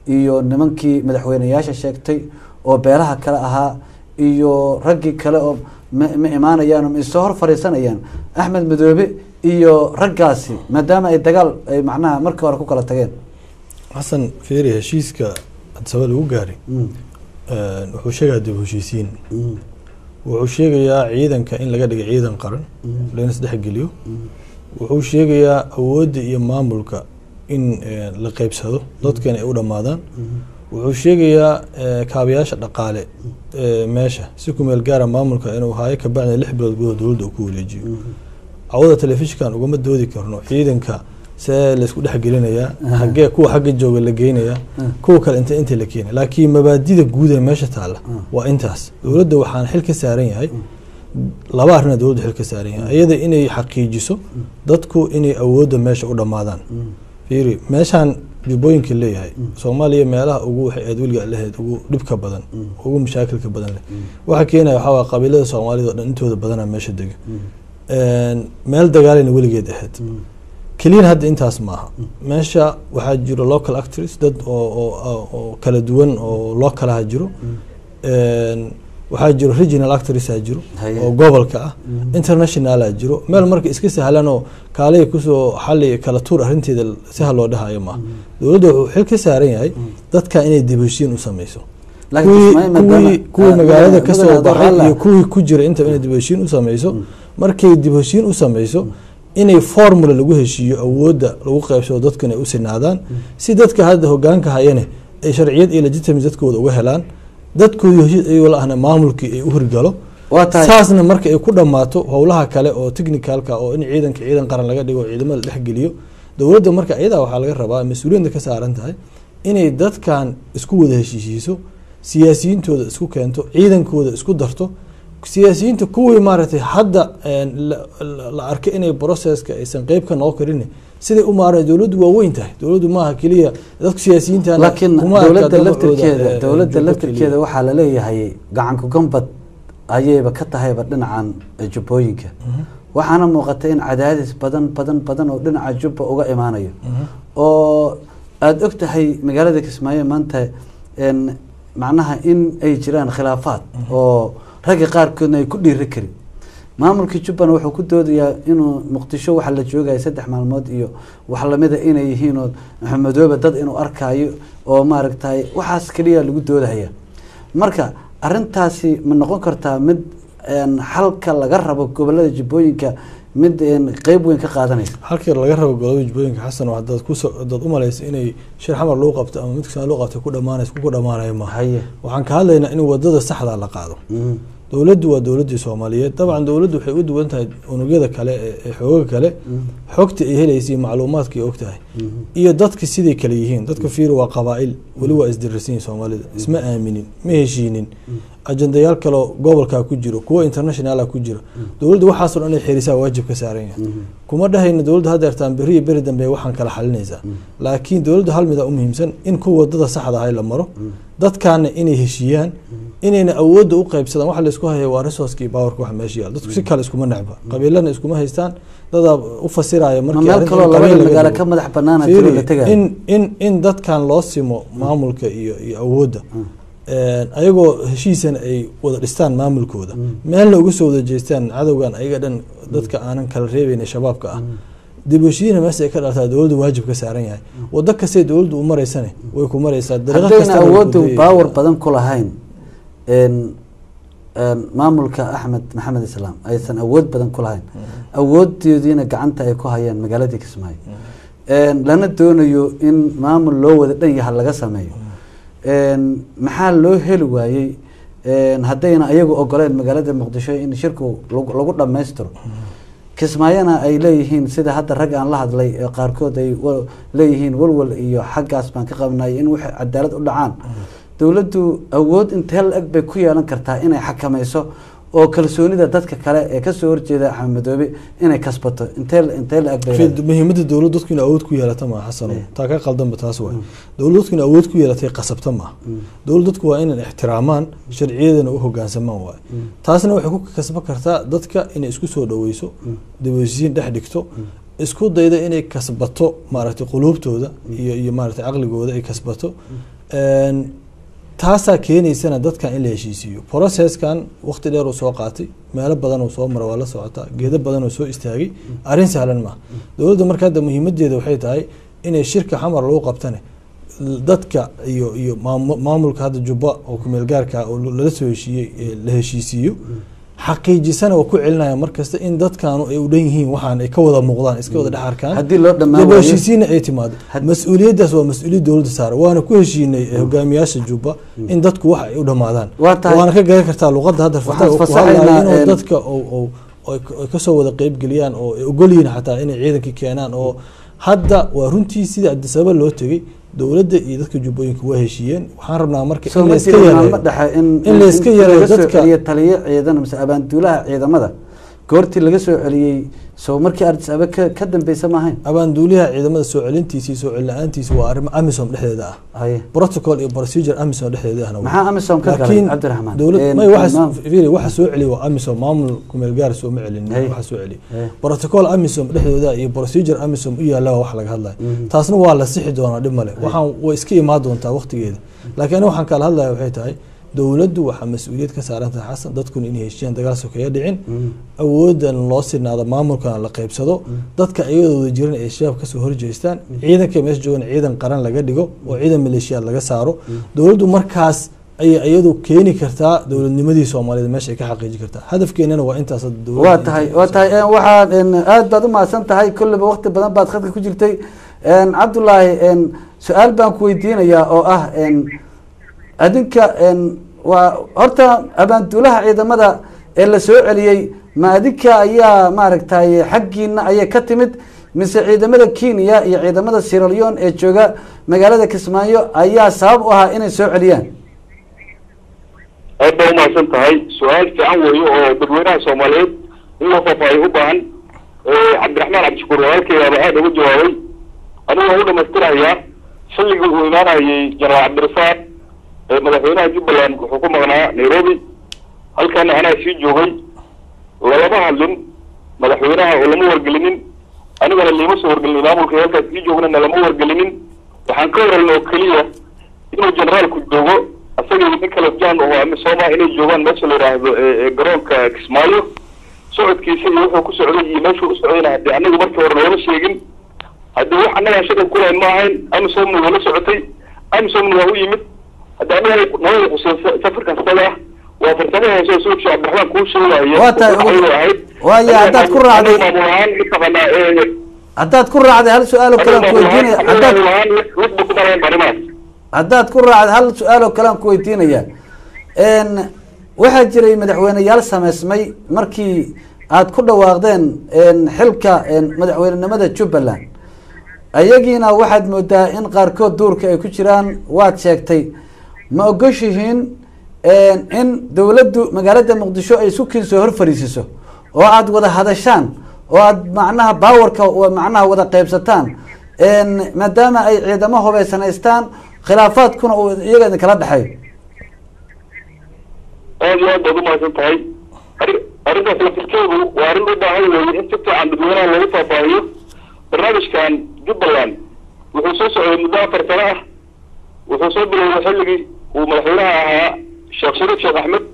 iyo nimankii madaxweyneyaasha sheegtay oo beelaha kale ahaa iyo raggii kale oo ma imaanayaan oo ma isoo hor fariisanayaan Axmed Madoobe iyo raggaasi, maadaama ay dagaal ay macnaha markii hore ku kala tageen?
Xasan, fiiri, heshiiska Addis Ababa lagu gaaray wuxuu sheegayaa dib u heshiisiin, wuxuu sheegayaa ciidanka in laga dhigay ciidan qaran lana isdhexgeliyo, wuxuu sheegayaa awoodda iyo maamulka in la qeybsado, dadkan ay u dhammaadaan, wuxuu sheegayaa kaabayaasha dhaqaale meesha si ku meel gaara maamulka inuu haayo, kabacdina 6 bilood gudahood dowladda uu ku wareejiyo. Cawada telefishinkan ugama doodi karno ciidanka See laysku dhex gelinayaa, xaggee kuwa xagga jooga la geynayaa, kuwa kale inta la keenay, laakiin mabaadida guud ee meesha taalla waa intaas. Dowladda waxaan xil ka saaran yahay laba arrin. Dowladda xil ka saaran yahay iyada inay xaqiijiso dadku inay awoodda meesha u dhammaadaan. Fiiri, meeshaan Jubbooyinka leeyahay, Soomaaliya meelaha ugu waxay aad weliga lahayd ugu dhibka badan, ugu mashaakilka badan leh. Waxa keenaya waxaa waaya qabiilada Soomaalida oo dhan intooda badana meesha dega, meel dagaalayna weligeed ahayd. Keliyan hadda intaas maaha, meesha waxaa jiro local actors, dad oo kala duwan oo localaha jiro, waxaa jiro regional actors aa jiro oo gobolka ah, internationala jiro. Meel marka iska sahlan oo kaalay kusoo xali kala tuur arrinteeda si ha loo dhahayo maaha. Dowladda wuxuu xil ka saaran yahay dadka inay dib heshiin u sameyso, kuwii magaalada kasoo baxay iyo kuwii ku jira inta inay dib heshiin u sameyso. Markay dib heshiin u sameyso, inay formula lagu heshiiyo awoodda lagu qaybsado, dadkan ay u sinaadaan, si dadka hadda hogaanka hayane ay sharciyad iyo legitimacy dadkooda uga helaan, dadkoodii heshiis ayagoo la ahna maamulkii ay u hirgalo. Saasna marka ay ku dhammaato howlaha kale oo technicalka oo in ciidanka ciidan qaran laga dhigo, ciidamada la dhexgeliyo. Dowladda marka iyadaa waxaa laga rabaa, mas-uuliyadda ka saaran tahay, inay dadkan isku wada heshiisiiso, siyaasiyiintooda isku keento, ciidankooda isku darto, siyaasiyiinta kuwii maaragtay hadda la arkay inay processka aysan qeyb ka noqon karin siday u maareen. Dowladdu waa weyn tahay, dowladdu maaha keliya dadku siyaasiyiinta.
Laakiin dowladda laftirkeeda waxaa laleeyahay gacanku gambad ayayba ka tahayba dhinacan Jubbooyinka. Waxaana muuqata in cadaadis badan badan badan oo dhinaca Jubba uga imaanayo, oo aada og tahay magaalada Kismaayo maanta macnaha in ay jiraan khilaafaad oo ragga qaarkoodna ay ku dhiiri karin. Maamulkii Jubbana wuxuu ku doodayaa inuu Muqdisho waxa la joogaya 3 maalmood iyo wax lamida inay yihiin, oo Maxamedoobe dad inuu arkaayo oo maaragtay waxaas keliya lagu doodahaya. Marka arrintaasi ma noqon kartaa mid xalka laga rabo gobolada Jubbooyinka mid qeyb weyn ka qaadanaysa?
Halkii laga rabo gobolada Jubbooyinka, Xasan, hadaad kusoo hadaad umalaysa inay shir Xamar lagu qabto ama mid kasta loo qabto ku dhamaanayso, ku dhamaanayo maaha. Waxaan ka hadlaynaa in wadada saxda la qaado. Dowladdu waa dowladdii Soomaaliyeed. Dabcan dowladdu waxay u duwan tahay unugyada kale ee xoogaga kale, xogta ay helaysay, macluumaadka ay og tahay iyo dadka siday kale yihiin. Dadka fiir waa qabaa'il, weli waa isdirirsan yihin, Soomaalida isma aaminin, ma heshiinin, ajandayaal kaloo gobolkaa ku jiro, kuwa internationala ku jiro. Dowladdu waxaasoo dhan inay xirisaa waajib ka saaran yahay. Kuma dhahayno dowladdu haddeertaan berri iyo beri dambe waxaan kala xalinaysaa, laakiin dowladdu hal mida u muhiimsan: in kuwa wadada saxda ahay la maro, dadkaana inay heshiiyaan, inayna awoodda u qaybsadaan. Waxa laisku haya waa resourceki, powerka. Waxa meesha yaal dadku si kale iskuma necba, qabiilana iskuma haystaan, dadaa u fasiraya.
Markii meel kaloo labada magaalo ka madax banaana jiro la tegayo,
in dadkan loo simo maamulka iyo awoodda, ayagoo heshiisana ay wada dhistaan maamulkooda, meelna uga soo wada jeestaan cadowgan ayaga dhan dadka aanan kala reebeyn shabaabka ah, dib u heshiina meesha ay ka dhaltaa. Dowladdu waajib ka saaran yahay, wado kastay dowladdu u maraysane way ku maraysaa.
Dariiqo haddayna kastana way ku awooddu dayaysaa. Power badan ku lahayn maamulka Axmed Maxamed Islaam, aysan awood badan ku lahayn, awoodoodiina gacanta ay ku hayaan magaaladii Kismaayo, lana doonayo in maamul loo wada dhan yaha laga sameeyo, maxaa loo heli waayey haddayna ayagu ogoleen magaalada Muqdisho in shirku lagu dhammaystiro, Kismaayona ay leeyihiin, sida hadda rag aan la hadlay ee qaarkood ay leeyihiin walwal iyo xaggaas baan ka qabnay in waxay cadaalad u dhacaan? Dowladdu awood intee la-eg bay ku yeelan kartaa inay xakamayso oo kalsoonida dadka kale ee kasoo horjeeda Axmed Madoobe inay kasbato? Intee la-eg bay leedahay?
Muhiimadda dowladdu dadku inay awood ku yeelata maaha, Xasano. Taa ka qaldanba taas waay. Dowladdu dadku inay awood ku yeelatay qasabta maaha. Dowladdu dadku waa inay ixtiraamaan, sharciyadana u hogaansamaan waay. Taasna waxay ku kasban kartaa dadka inay isku soo dhaweyso, dib u heshiisiin dhex dhigto, isku dayda inay kasbato maaragtay quluubtooda iyo maaragtay caqligooda ay kasbato. Taasaa keenaysana dadkan in la heshiisiiyo. Processkan waqti dheer uu soo qaatay, meelo badan uu soo mara, waa la socotaa, geedo badan uu soo istaagay. Arrin sahlan maaha. Dowladda marka hadda muhiimadeeda waxay tahay inay shirka Xamar lagu qabtane dadka iyo maamulka hadda Jubba oo kumeel gaarka ah oo lala soo heshiiyey ee la heshiisiiyo, xaqiijisana waa ku celinaya markasta in dadkaanu ay u dhan yihiin, waxaan ay ka wada muuqdaan, iska wada dhex arkaan.
Haddii loo dhammaan
dib u
waayo
heshiisiinna ay timaado. Mas-uuliyaddaas waa mas-uuliyad dowladda saaran, waana ku heshiinay hogaamiyaasha Jubba in dadku wax ay u dhamaadaan.
Waa tahay.
Waana ka garan kartaa luqadda hadda
Waxaan
Fatah uu ku
fasaxaynaa,
hadlayo inuu dadka oo ay kasoo wada qeyb geliyaan oo ay ogol yihiin xataa inay ciidankii keenaan oo Hadda waa runtii sidii Addis Ababa loo tegey, dowladda iyo dadka Jubbooyinka waa heshiiyeen. Waxaan rabnaa marka
soo
in
ma
la iska
jirin maalmo
yareeyo
dhexe in
in la iska yareeyo
laga soo
dadka
celiyo taliye ciidan mise abaanduulaha ciidamada goortii laga soo celiyey, soo markii Addis Ababa ka dambeysa ma ahayn?
Abaanduuliyaha ciidamada soo celintiisa iyo soo celin la-aantiisa waa arrimo AMISOM dhexdeeda ah.
Haye.
Protocol iyo procedure AMISOM dhexdeeda ahna waa.
Maxaa AMISOM ka galay,
Laakiin
Cabdiraxmaan?
dowlad may waxa fiiri, waxa soo celiya waa AMISOM, maamul kumeel gaar sooma celin.
Hey.
Waxa soo celiya
Hey.
protocol AMISOM dhexdooda iyo procedure AMISOM u yaalla waa wax laga hadlayo. Taasna waa la sixi doonaa, dhib male, waxaan way iska imaan doontaa waqtigeeda. Laakiin aniga waxaan kala hadlaya waxay tahay, dowladdu waxaa mas-uuliyad ka saaran tahay, Xasan, dadkuna inay heshiiyaan, dagaal sokeeya dhicin, awoodan loo sinaado, maamulkana la qaybsado, dadka iyadooda jiran ay shabaab kasoo horjeestaan, ciidanka meesha joogan ciidan qaran laga dhigo oo ciidan maleeshiyaad laga saaro. Dowladdu markaas ayay iyadu keeni kartaa dowladnimadii Soomaaliyeed meesha ay ka xaqiijin kartaa. Hadafkeenana waa intaas hadda dowladda
Waa tahay, waa tahay. Waxaad aad baad u mahadsan tahay. Kolleyba waqti badan baad khadka ku jirtay. Cabdullaahi, su-aal baan ku weydiinayaa oo ah adinka waa horta abaanduulaha ciidamada ee la soo celiyey, ma adinka ayaa maaragtay xaggiina ayay ka timid, mise ciidamada Kenya iyo ciidamada Sierra Leone ee jooga magaalada Kismaayo ayaa sabab u ahaa inay soo celiyaan?
Aad baa umahadsan tahay. Su-aal fiican weeye oo dadweynaha Soomaaliyeed in loo faahfaahiyo u baahan. Cabdiraxmaan Cabdishakuur walaalkaygaaba aada uga jawaabay, anigu waan u dhamaystirayaa. Xilligii uu imaanayay Jenaraal Cabdirasaaq ee madaxweynaha Jubbaland wuxuu ku maqnaa Nairobi, halkaana anaa sii joogay. Lalama hadlin madaxweynaha oo lama wargelinin, anigana liima soo wargelinin, maamulka halkaas sii joognana lama wargelinin. Waxaan ka warhelna oo keliya inuu generaalku joogo, asaga iyo nin kale jan oo AMISOMA inay joogaan meesha la yidhaahdo ee garoonka Kismaayo. Socodkiisa iyo wuxuu ku socday iyo meeshuu u socdayna haddii anagu markii hore noolama sheegin. Haddii wax annagaan shaqal ku lahayn ma ahayn. AMISOMna waa la socotay, AMISOMna waa u yimid. Hadda anaga nalada khuseen safarkan isaga ah waa farsamo hoose oo sida Cabdiraxmaan kuu sheegayo.
Waa tahay,
ahayd.
Waayo, haddaad ku raacday
maamul ahaan mataqaanaa
haddaad ku raacday, hal su-aal oo kale aan ku weydiinaya. Haddaad
maamul ahaan lugba ku marayn arrimahaas.
Haddaad ku raacday, hal su-aal oo kale aan ku weydiinaya. Waxaa jiray madaxweyneyaal sameysmay markii aad ku dhawaaqdeen xilka madaxweynenimada Jubbaland, ayagiina waxaad moodaa in qaarkood duurka ay ku jiraan, waad sheegtay. Ma ogoshihiin in dowladdu magaalada Muqdisho ay isku kiin soo hor fariisiso oo aad wada hadashaan oo aad macnaha baawarka macnaha wada qaybsataan, maadaama ay ciidamo hubeysanaystaan, khilaafaadkuna uu iyaga idin kala dhexeeyo?
Aad iyo aad baad umahadsan tahay. Arrintaas laftirkeedu waa arrin u baahan weeye in si fiican dadweynaha loogu faahfaahiyo. Barnaamijkan Jubbaland wuxuu soo socday muddo 4 sano ah. Wuxuu soo bilowday xilligii uu madaxweynaha ahaa Sheekh Shariif Sheekh Axmed,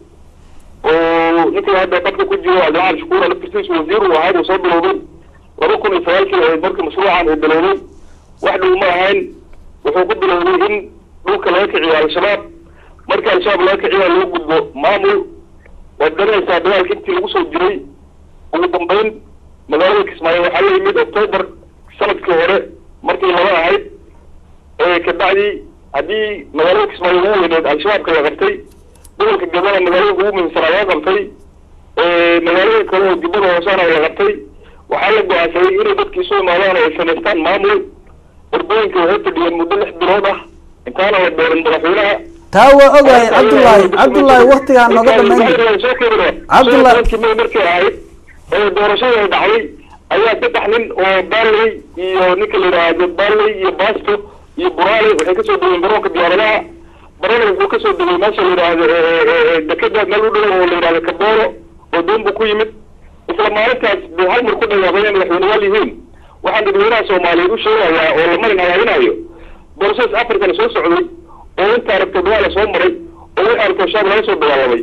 oo ninkii hadda qadka ku jiro Cabdiraxmaan Shukuur laftirkiisu wasiir uu ahaa buu soo bilowday. 2009-kii ahayd markii mashruucan uu bilowday, wax dhow ma ahayn. Wuxuu ku bilowday in dhulka laga kiciyo Al-Shabaab. Markii Al-Shabaab laga kiciyo loo gudbo maamul. Waad garanaysaa dagaalka intii lagu soo jiray. Ugu dambeyn magaalada Kismaayo waxaa la yimid October sanadkii hore markii laba ahayd. Kabacdi haddii magaalada Kismaayo ugu weyneed Al-Shabaabka la qabtay, gobolka Gadana magaalada ugu muhiimsanaa laga qabtay, magaalada kale oo Jubbada Hoosena la qabtay, waxaa la go-aansaday inay dadki isu imaadaan oo ay samaystaan maamul. Waddooyinka waxay fadhiyeen muddo 6 bilood ah intaana la dooran madaxweynaha.
Taa waa ogahay, Cabdullaahi. Cabdullaahi, waktigaan nooga dhamayn.
Cabdullahi markay ahayd ee doorashada ay dhacday ayaa saddex nin oo Baaley iyo ninka la yidhaahdo Baaley iyo Basto iyo Buraale waxay kasoo degeen garoonka diyaaradaha. Barana wuxuu kasoo degay meesha la yidhaahdo dekeda meel u dhow oo la yidhahdo Kabooro oo doon buu ku yimid. Isla maalintaas bay hal mar ku dhawaaqay inay madaxweyneyaal yihiin. Waxaan dadweynaha Soomaaliyeed u sheegayaa oo la marin hagaaginayo process 4 sano soo socday oo inta aragto dagaal la soo maray oo wixii aragto shaab laga soo dagaalamay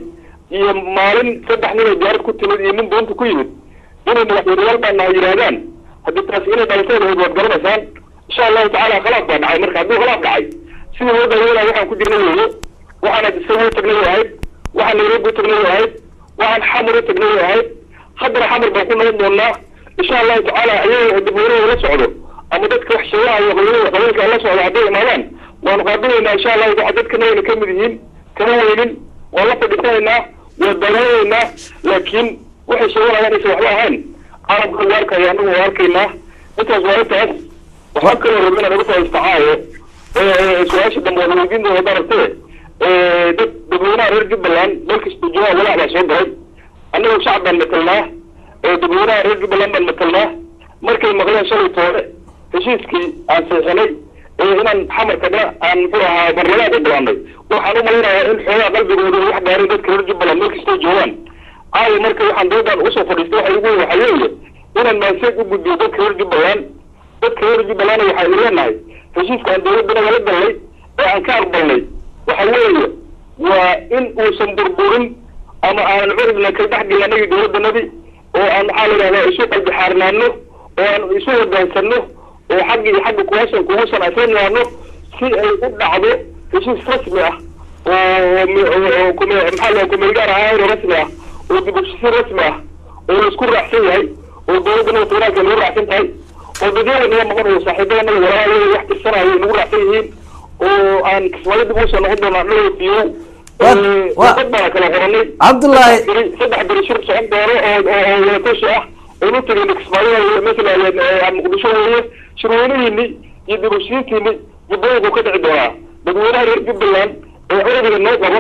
iyo maalin saddex nin oo diyaarad ku timid iyo nin doonta ku yimid inay madaxweyneyaal baa nahay yidhaahdaan. Haddii taas inay dhalatay ahayd waad garanaysaan. Insha Allahu tacaala khilaaf baa dhacay. Marka hadduu khilaaf dhacay, sidii loo daaweynaya waxaan ku jirnay weeye. Waxaan Addis Ababa u tagnay way ahayd, waxaan Nairobi u tagnay way ahayd, waxaan Xamar u tagnay way ahayd. Haddana Xamar baan ku noqon doonaa insha Allahu tacaala. Ayaga dadweynaha la socdo ama dadka wax sheegahayo qabiilka la socdo hadday imaadaan, waanu qaabilaynaa insha Allahu taala. Dadkana wayna kamid yihiin, kama weynin, waan la fadhiisanaynaa, waan daweynaynaa. Laakiin waxay sheeganayaan aysan waxba ahayn, caalamka waa arkaya, annagu waa arkaynaa. Intaas waa intaas. Waxaan kaloo rabay inaan uga faa'iidaysto caawo su-aasha dambe waad weydiin doonta aragtee. Dad dadweynaha reer Jubbaland meel kastoo joogaan walaac baa soo galay. Annagu shacab baan matalnaa, dadweynaha reer Jubbaland baan matalnaa. Markay maqleen shalay toole heshiiskii aan seexinay inaan Xamar tagna, aan muxuu ahaa barlamaanka ogolaanay, waxaan u malaynayaa in xoogaa qalbigooda wax gaarin dadka reer Jubbaland meel kastoo joogaan caawa. Marka waxaan doodan usoo fadhiistay waxa ugu weyn waxaa weeye inaan message u gudbiyo dadka reer Jubbaland. Dadka reer Jubbaland waxaynu leenahay, heshiiska aan dowladda nagala galnay ee aan ka aqbalnay waxa weeye waa in uusan burburin ama aanan curubna ka dhex gelin anagii dowladdanadii, oo aan maxaa la yidhahdaa isu qalbi xaarnaano oo aan isu hogaansano oo xagga iyo xagga kuwasan kugusan isla nimaano si ay u dhacdo heshiis rasmi ah oo maxaa la kumeelgaar ahaan oo rasmi ah oo dib u heshiisiin rasmi ah oo la isku raacsan yahay oo dowladda federaalka nagu raacsan tahay oo dadyada naga maqan oo saaxiibada naga walaalahooda wax tirsanayo nagu raacsan yihiin oo aan Kismaayo dib usoo noqon doona anagoo fiyow. Dad baan kala qoranay.
Cabdullaahi.
3 beri shir socon doono oo wadatashi ah oon u tegayno Kismaayo, masala Muqdisho weeye. Shirweynihiini iyo dib u heshiisiintiini Jubbooyinku ka dhici doonaa. Dadweynaha reer Jubbaland ee cudurka noo qabo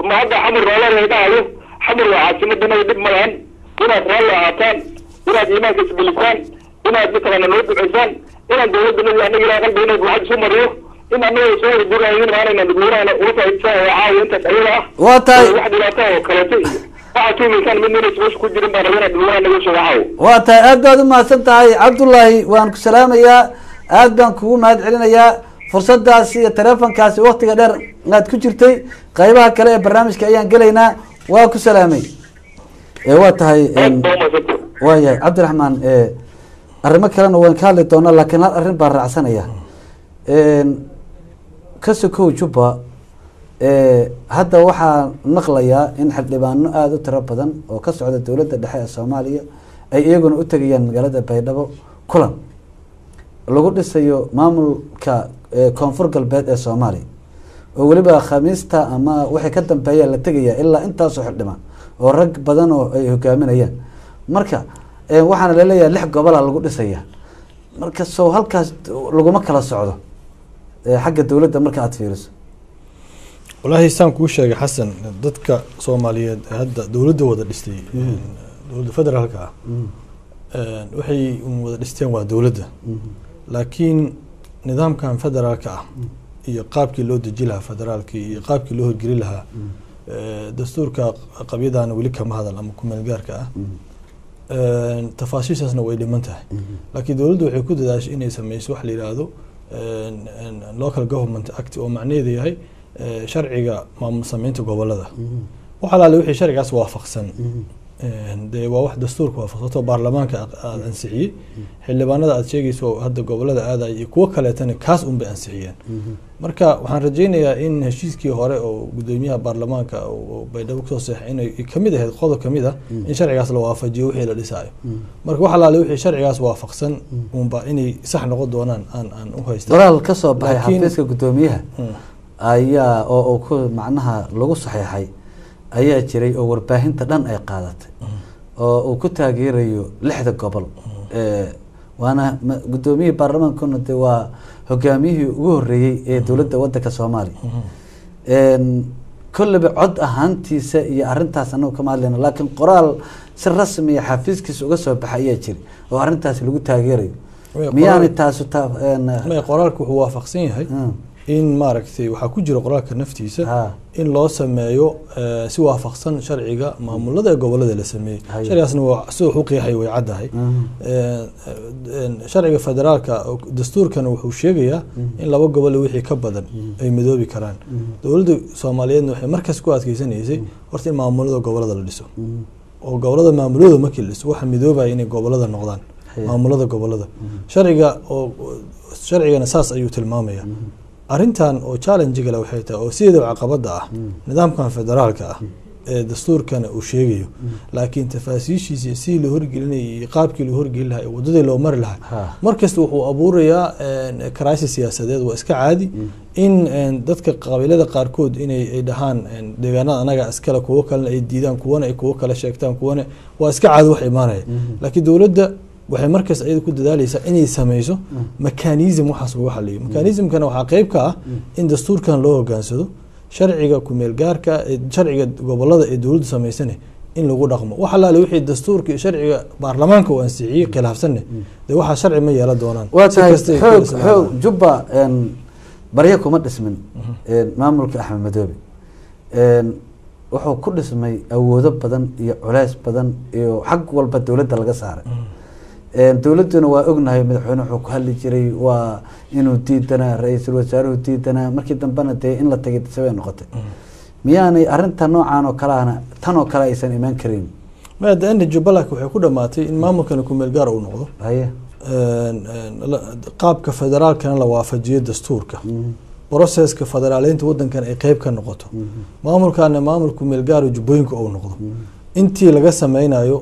ma hadda Xamar raalli dhahayo, Xamar waa caasimadana, dhib ma lahan inaad raalli ahaataan, inaad iimaanka isgelisaan, inaad mataqaana noo duceysaan, inaan dowladda annaga ilaa qalbiga inay lacag isu mariyo, in annaga soo horburaynin maanayna dadweynahana uga faa'iidaysan oo caawa intaas ayaga ah.
Waa tahay.
Wax dhibaato oo kaleeto iyo waxaad tuumaysaan midna inaysan meesha ku jirin baan rabaa inaan dadweynaha naga sheego caawa.
Waa tahay, aad baad umahadsan tahay Cabdullaahi, waan ku salaamayaa, aad baan kugu mahad celinayaa fursadaasi iyo telefonkaasi waktiga dheer aad ku jirtay. Qaybaha kale ee barnaamijka ayaan gelaynaa, waa ku salaamay. Waa tahay.
Aad baa umahadsantahay.
Waayahay Cabdiraxmaan, arrimo kalena waan ka hadli doonaa, laakiin hal arrin baan raacsanaya. Ka sokow Jubba, hadda waxaa maqlayaa in xildhibaano aada u tiro badan oo ka socda dowladda dhexe ee Soomaaliya ay iyaguna u tegayaan magaalada Baydhabo kulan lagu dhisayo maamulka Koonfur Galbeed ee Soomaaliya, oo weliba Khamiista ama wixii ka dambeeya la tegaya, ilaa intaasoo xildhibaan oo rag badan oo ay hogaaminayaan. Marka waxaana laleeyahay lix gobola lagu dhisaya. Marka soo halkaas laguma kala socdo xagga dowladda marka aada fiiriso?
Walaahi saan kuu sheegay Xasan, dadka Soomaaliyeed ee hadda dowladda wada dhistay, dowladda federaalka ah, waxay un wada dhisteen waa dowladda, laakiin nidaamkan federaalka ah iyo qaabkii loo deji lahaa federaalkii iyo qaabkii loo horgeli lahaa dastuurka qabyadaana weli kama hadal ama kumeel gaarka ah, tafaasiishaasna way dhiman tahay. Laakiin dowladdu waxay ku dadaashay inay sameyso wax la yidhaahdo Local Government Act, oo macnaheedu yahay sharciga maamul sameynta gobolada. Wax alaale wixii sharcigaas waafaqsan dee waa wax dastuurka waafaqsanto baarlamaanka aada ansixiyey. Xildhibaanada aada sheegayso oo hadda gobolada aadaya iyo kuwo kaleetana kaas un bay ansixiyeen. Marka waxaan rajaynayaa in heshiiskii hore oo gudoomiyaha baarlamaanka oo Baydhabo kusoo seexay inay kamid ahayd qodob kamid ah in sharcigaas la waafajiyo wixii la dhisaayo. Marka wax alaale wixii sharcigaas waafaqsan unba inay sax noqon doonaan aan u haysta.
Qoraal ka soo baxay xafiiska guddoomiyaha ayaa oo uu ku macnaha lagu saxeexay ayaa jiray oo warbaahinta dhan ay qaadatay oo uu ku taageerayo lixda gobol. Waana guddoomiyihii baarlamaankuna de waa hogaamiyihii ugu horeeyey ee dowladda wadanka Soomaaliya. Kolleyba cod ahaantiisa iyo arrintaas anagu kama hadlayno, laakiin qoraal si rasmiya xafiiskiisa uga soo baxay ayaa jira oo arrintaas lagu taageerayo. Miyaanay taasu ta
Maya, qoraalku wuxuu waafaqsan yahay in maaragtay waxaa ku jira qoraalka naftiisa in loo sameeyo si waafaqsan sharciga maamulada ee gobolada la sameeyey. Sharcigaasna waa sida wax u qeexay way caddahay. Sharciga federaalka dastuurkana wuxuu sheegayaa in laba gobol wixii ka badan ay midoobi karaan. Dowladda Soomaaliyeedna waxay markaas ku adkeysanaysay horta in maamulada gobolada la dhiso, oo gobolada maamuladooda markii la dhiso waxa midoobaya inay gobolada noqdaan maamulada gobolada. Sharciga oo sharcigana saas ayuu tilmaamaya. Arrintan oo challenge gala waxay tahay oo sideedaba caqabada ah nidaamkan federaalka ah ee dastuurkana uu sheegayo, laakiin tafaasiishiisa iyo sidii loo horgelinayay iyo qaabkii loo horgelin lahaa iyo waddadii loo mari lahaa markasta wuxuu abuurayaa crisis siyaasadeed. Waa iska caadi in dadka qabiilada qaarkood inay ay dhahaan deegaanada anaga iskale, kuwo kalena ay diidaan, kuwana ay kuwo kale sheegtaan, kuwana waa iska caadi wax imaanaya. Laakiin dowladda Waxay markaas iyada ku dadaaleysaa inay sameyso mechanism waxaas lagu xaliyo. Mechanismkana waxaa qeyb ka ah in dastuurkan loo hogaansado, sharciga kumeel gaarka, sharciga gobolada ee dowladdu samaysane in lagu dhaqmo. Wax allaale wixii dastuurka iyo sharciga baarlamaanka uu ansixiyey khilaafsanne, dee waxaa sharci ma yeelan doonaan.
Waa tahay. Xoog xoog Jubba baryo kuma dhismin. Maamulka Axmed Madoobe wuxuu ku dhismay awoodo badan iyo culeys badan iyo xag walba dowladda laga saaray. Dowladduna waa ognahay, madaxweyne wuxuu ku hadli jiray waa inuu diidanaa, ra-iisul wasaaruhu diidanaa, markii dambena dee in la tagay sabay noqotay. Miyaanay arrinta noocan oo kale ahna tan oo kale aysan imaan karin?
Maya, de enda Jubbaland waxay ku dhamaatay in maamulkani kumeel gaar uu noqdo,
haye,
qaabka federaalkana la waafajiyo dastuurka, processka federaaleynta wadankan ay qeyb ka noqoto, maamulkaana maamul kumeel gaar jubbooyinka uu noqdo intii laga sameynayo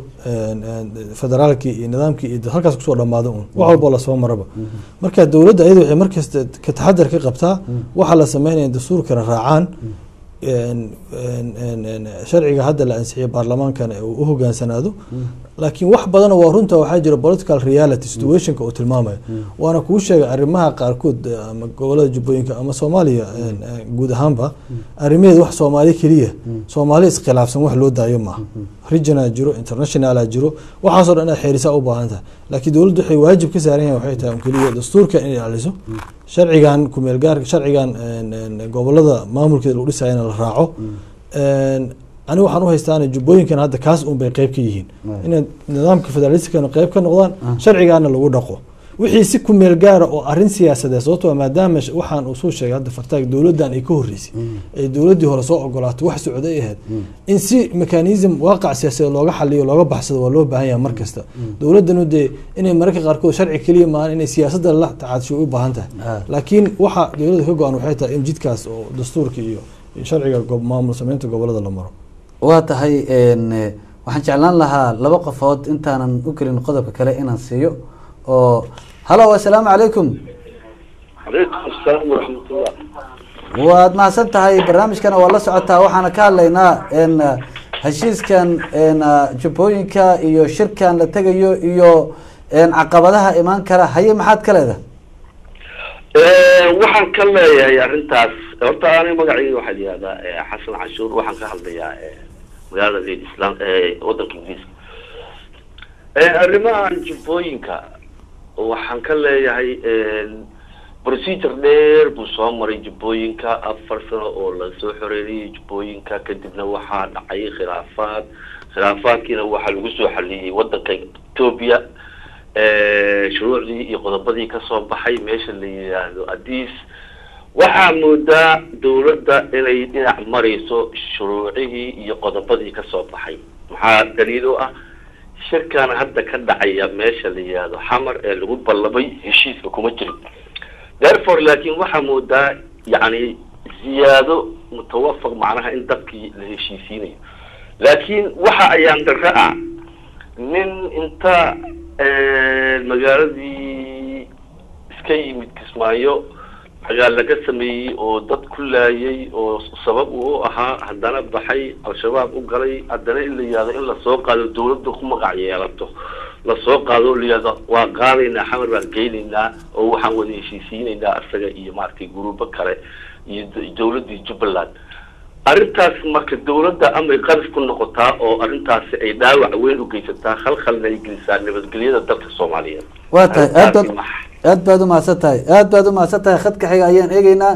federaalkii iyo nidaamkii iyo halkaas kusoo dhamaado un wax walboo lasoo maraba. Marka dowladda iyada waxay markasta ka taxadar ka qabtaa waxa la sameynaya dastuurkana raacaan, sharciga hadda la ansixiyay baarlamaankana uu u hogaansanaado. Laakiin wax badan waa runta, waxaa jira political reality situationka uu tilmaamayo. Waana kuu sheegay, arrimaha qaarkood ama gobolada Jubbooyinka ama Soomaaliya guud ahaanba arrimaheed wax Soomaali keliya, Soomaali iskhilaafsan wax loo daayo maaha. Regional jiro, internationala jiro, waxaasoo dhan inaad xeerisaa u baahan tahay. Laakiin dowladdu waxay waajib ka saaran yahay waxay tahay un keliya dastuurka inay ilaaliso, sharcigan kumeel gaarka, sharcigan gobolada maamulkeeda lagu dhisayana la raaco. Aniga waxaan u haystaana jubbooyinkan hadda kaas un bay qeyb ka yihiin, inay nidaamka federalistkana qeyb ka noqdaan, sharcigaana lagu dhaqo wixii si ku meel gaara oo arrin siyaasadeed. Sababtoo maadaama waxaan uu soo sheegay hadda Fartaag, dowladdan ay ka horreysay ay dowladdii hore soo ogolaatay wax socday ahayd, in si mechanism waaqac siyaasadeed looga xaliyo, looga baxsado waa loo baahan yahay mar kasta. Dowladdanu dee inay mararka qaarkood sharci keliya maahan, inay siyaasadda la tacaadisho u baahan tahay. Laakiin waxa dowladda ka go-an waxay tahay in jidkaas oo dastuurka iyo sharciga maamul sameynta gobolada la maro.
Waa tahay. Waxaan jeclaan lahaa laba qofood intaanan u gelin qodobka kale inaan siiyo oo. Halo, assalaamu calaykum.
Calaykum asalaam waraxmatullah.
Waad mahadsan tahay. Barnaamijkana waa la socotaa, waxaana ka hadlaynaa heshiiskan jubbooyinka iyo shirkan la tegayo iyo caqabadaha imaan kara. Haye, maxaad ka leedahay?
Waxaan ka leeyahay arrintaas horta, aniga magacayga waxaa la yihahdaa Xasan Cashuur. Waxaan ka hadlayaa magaalada Leed Islam, waddanka Ingiriiska. Arrimahan jubbooyinka waxaan ka leeyahay procedure dheer buu soo maray jubbooyinka, 4 sano oo lasoo xoreeriyey jubbooyinka. Kadibna waxaa dhacay khilaafaad, khilaafaadkiina waxaa lagu soo xaliyey waddanka Ethiopia, shuruucdii iyo qodobadii kasoo baxay meesha la yidhaahdo Addis. Waxaa moodaa dawladda inay dhinac marayso shuruucihii iyo qodobadii kasoo baxay. Maxaa daliil u ah shirkan hadda ka dhacaya meesha la yidhaahdo Xamar ee lagu ballamay? Heshiiska kuma jirin therefore, laakiin waxaa moodaa yacni ziyaado mutawafaq, macnaha in dadkii la heshiisiinayo. Laakiin waxa ayaan darro ah nin inta magaaladii iska yimid Kismaayo dagaal laga sameeyey oo dad ku laayay oo sabab uu ahaa, haddana baxay, Al-Shabaab u galay, haddana in la yihahdo in lasoo qaado, dawladda ku magac yeelato, lasoo qaado, la yihahdo waa qaadaynaa, Xamar baan geynaynaa oo waxaan wada heshiisiinaynaa isaga iyo maaragtay guruubo kale iyo dawladdii Jubbaland. Arrintaas marka dawladda amay qarif ku noqotaa oo arrintaasi ay dhaawac weyn u geysataa, khalkhalna ay gelisaa nabadgelyada dalka Soomaaliyeed.
Waa tahay, aad baad aad baad umahadsan tahay, aad baad umahadsan tahay. Khadka xiga ayaan eegeynaa.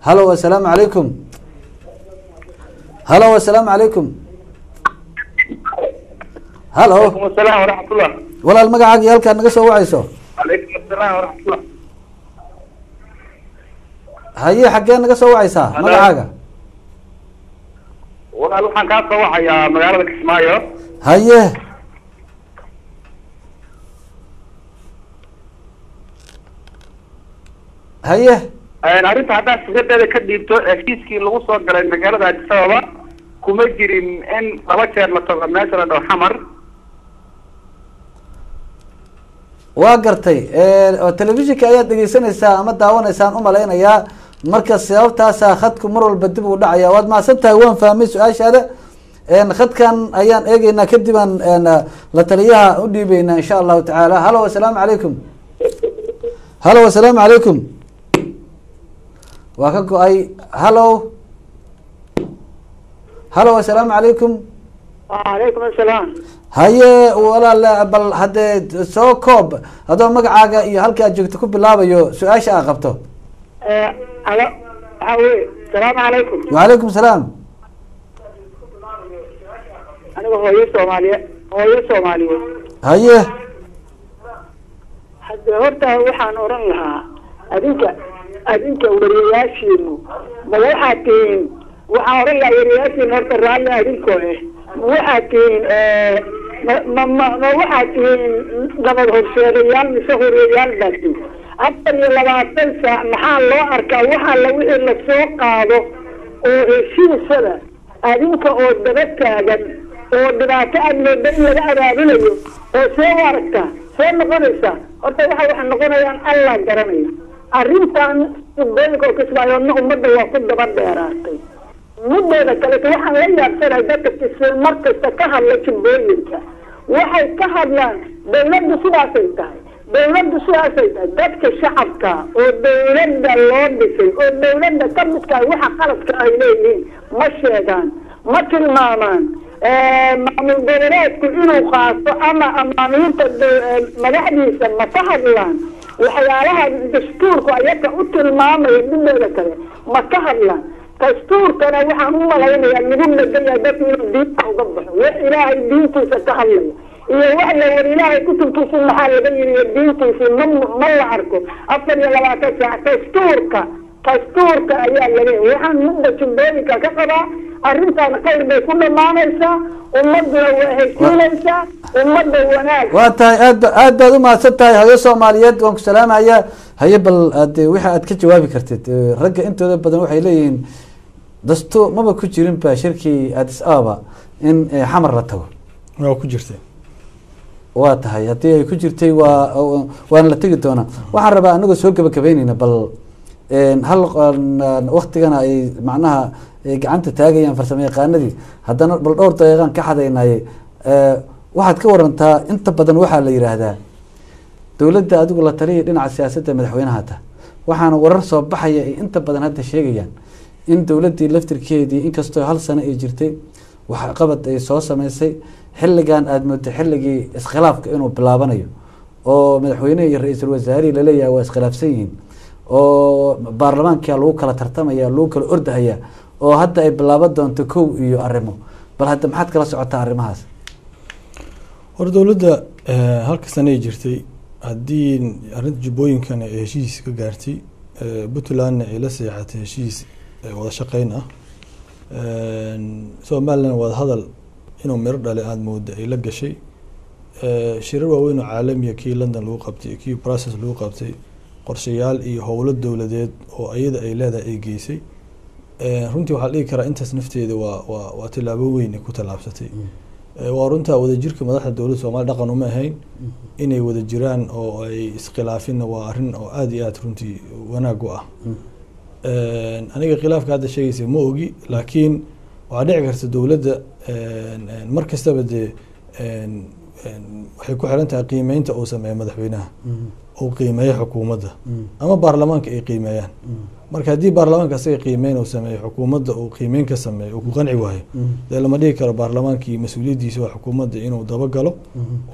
Halo, assalaamu calaykum. Halo, assalaamu calaykum. Halo.
Alaykum asalaam waraxmatullah.
Walaal, magacaaga iyo halkaad naga soo wacayso?
Calaykum asalaam waraxmatullah.
Haye, xaggee naga soo wacaysaa? Magacaaga?
Walaal, waxaan kaa soo wacayaa magaalada Kismaayo.
Haye. Haye.
Arrinta haddaad fikradeeda ka dhiibto, heshiiskii lagu soo galay magaalada Addis Ababa kuma jirin in laba jeer la tago meesha la dhaho Xamar.
Waa gartay. Oo telefishinka ayaad dhegeysanaysaa ama daawanaysaan umalaynayaa, marka sababtaasaa khadku mar walba dib uu dhacaya. Waad mahadsan tahay, waan fahmay su-aashaada. Khadkan ayaan eegeynaa, kadib aan la taliyaha u dhiibeynaa insha allahu tacaala. Halo, assalaamu calaykum. Halo, assalaamu calaykum. Waa ka go-ay. Halo, halo, assalaamu calaykum.
Wacalaykum asalaam.
Haye walaal, bal haddee soo koob adoo magacaaga iyo halka aad joogto ku bilaabayo su-aasha aad qabto.
Alo, waxaa weye, asalaamu calaykum.
Wacalaykum salaam.
Aniga hooyo soomaaliye, hooyo soomaaliyeed.
Haye.
Hadde horta waxaan oran lahaa, adinka wariyayaashiinu ma waxaad tihiin, waxaan oran lahaa wariyayaashiinu horta raalli adinkoo eh, ma waxaad tihiin ma waxaad tihiin nabad horseedayaal mise horiyayaal baad tihiin? 24 saac maxaa loo arkaa waxa la wixii lasoo qaado oo heshiisada adinka oo daba taagan oo dhibaato aad mooda in laga abaabulayo oo see u aragtaa see noqonaysaa? Horta waxa noqonayaan Allah garanaya. Arrintan Jubbooyinka oo Kismaayoodna ummadda waa ku daba dheeraatay. Muddooda kaleeto waxaan la yaabsanahay dadka Kismaayo mar kasta ka hadla Jubbooyinka, waxay ka hadlaan dawladdu sidaasay tahay, dawladdu sidaasay tahay. Dadka shacabka oo dawladda loo dhisay oo dawladda ka midka waxa qaladka ay leeyihiin ma sheegaan, ma tilmaamaan. Maamul goboleedku inuu qaato ama amaamiinta madaxdiisa ma ka hadlaan? Waxyaalaha dastuurku ayaga u tilmaamaya midooda kale ma ka hadlaan? Dastuurkana waxaan u malaynayaa lagu medan yahay dadku inuu diinta uga baxo. Wax ilaahay diintiisa ka hadlaya iyo wax la war ilaahay kutubkiisi maxaa laga yiri iyo diintiisi ma la arko. 24 saac dastuurka ayaa laga. Waxaan mudda Jubbooyinka ka qabaa arrintan khayr bay ku dhamaanaysaa, ummaduna waa heshiinaysaa, ummadda wanaag.
Waa tahay, aad baad u mahadsan tahay hooyo soomaaliyeed, waan ku salaamayaa. Haye, bal ade wixii aad ka jawaabi kartid. Ragga intooda badan waxay leeyihiin dastuur maba ku jirin ba shirkii Addis Ababa in Xamar la tago.
Waa ku jirtay.
Waa tahay, haddii ay ku jirtay waa waana la tegi doonaa. Waxaan rabaa anagoo soo gabagabeyneyna bal hal waktigana ay macnaha ay gacanta taagayaan farsamo yaqaanadii, haddana bal dhowr daqiiqaan ka xadaynaye, waxaad ka warantaa inta badan waxaa la yidhaahdaa dowladda adigu la taliya dhinaca siyaasadda madaxweynaha ta, waxaana warar soo baxaya ay inta badan hadda sheegayaan in dowladdii laftirkeedii inkastoo hal sano ay jirtay waxqabad ay soo sameysay, xilligan aada moodo xilligii iskhilaafka inuu bilaabanayo oo madaxweynehi iyo ra-iisul wasaarihii laleeyahay waa iskhilaafsan yihiin oo baarlamaanka lagu kala tartamaya, lagu kala ordahaya, oo hadda ay bilaaban doonto kow iyo arrimo. Bal hadda maxaad kala socotaa arrimahaas?
Hor dowladda halka sano ay jirtay, haddii arrinta jubbooyinkana ay heshiis ka gaartay, Puntlandna ay la seexatay heshiis wada shaqeyn ah, Somaliland wada hadal inuu miro dhalay aada mooda ay la gashay, shirar waaweyn oo caalamiya kii London lagu qabtay, kii Brussels lagu qabtay, qorshayaal iyo howlo dowladeed oo ayada ay leedahay ay geysay, runtii waxaa la dhihi karaa intaas nafteeda waa tillaabo weyn ay ku tallaabsatay. Waa runtaa, wadajirka madaxda dowladda Soomaaliya dhaqan uma ahayn inay wada jiraan oo ay iskhilaafinna, waa arrin oo aada iyo aada runtii wanaag u ah. Aniga khilaafka hadda sheegaysa ma ogi, laakiin waxaa dhici karta dowladda mar kastaba dee waxay ku xiran tahay qiimeynta uu sameeyo madaxweynaha, uu qiimeeyo xukuumadda ama baarlamaanka ay qiimeeyaan. Marka haddii baarlamaanka asaga qiimeyn uu sameeyo, xukuumadda uu qiimeyn ka sameeyo, uu ku qanci waayo, dee lama dhihi karo baarlamaankii mas-uuliyaddiisa waa xukuumadda inuu dabagalo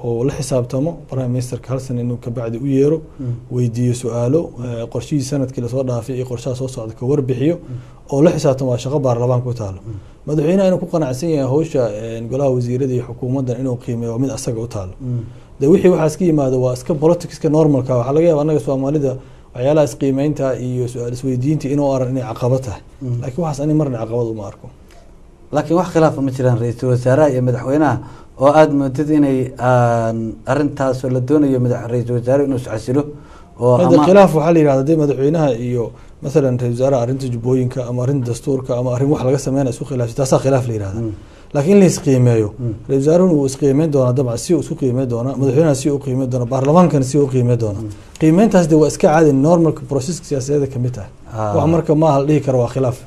oo la xisaabtamo prime ministerka hal sana inuu kabacdi u yeero, weydiiyo su-aalo, qorshihii sanadkii lasoo dhaafay iyo qorshaha soo socda ka warbixiyo oo la xisaabtamo, waa shaqo baarlamaanka u taalo. Madaxweynaha inuu ku qanacsan yahay hawsha golaha wasiirada iyo xukuumaddan inuu qiimeeyo waa mid asaga u taalo. De wixii waxaas ka yimaado waa iska politicska normalka. Waxaa laga yaaba annaga Soomaalida waxyaalaha isqiimeynta iyo su-aal isweydiinta inuu aran inay caqabad tahay, laakiin waxaas ani marna caqabad uma arko.
Laakiin wax khilaafa ma jiraan ra-iisul wasaaraha iyo madaxweynaha oo aada moodid inay arrintaasoo la doonayo ra-iisul wasaare inuu iscasilo oo
hada khilaaf waxaa la yidhahda hadii madaxweynaha iyo masalan ra-isul wasaaraha arrinta jubbooyinka ama arrinta dastuurka ama arrin wax laga sameynaya isku khilaafsan, taasaa khilaaf la yidhahda. Laakiin in la isqiimeeyo, ra-isul wasaaruhuna wuu isqiimeyn doonaa dabcan, si uu isku qiimeyn doonaa, madaxweynaha si uu qiimeyn doonaa, baarlamaankana si uu qiimeyn doonaa. Qiimeyntaas de waa iska caadi, normalka processka siyaasadeeda kamid tahay. Wax marka maaha la dhihi karo waa khilaaf.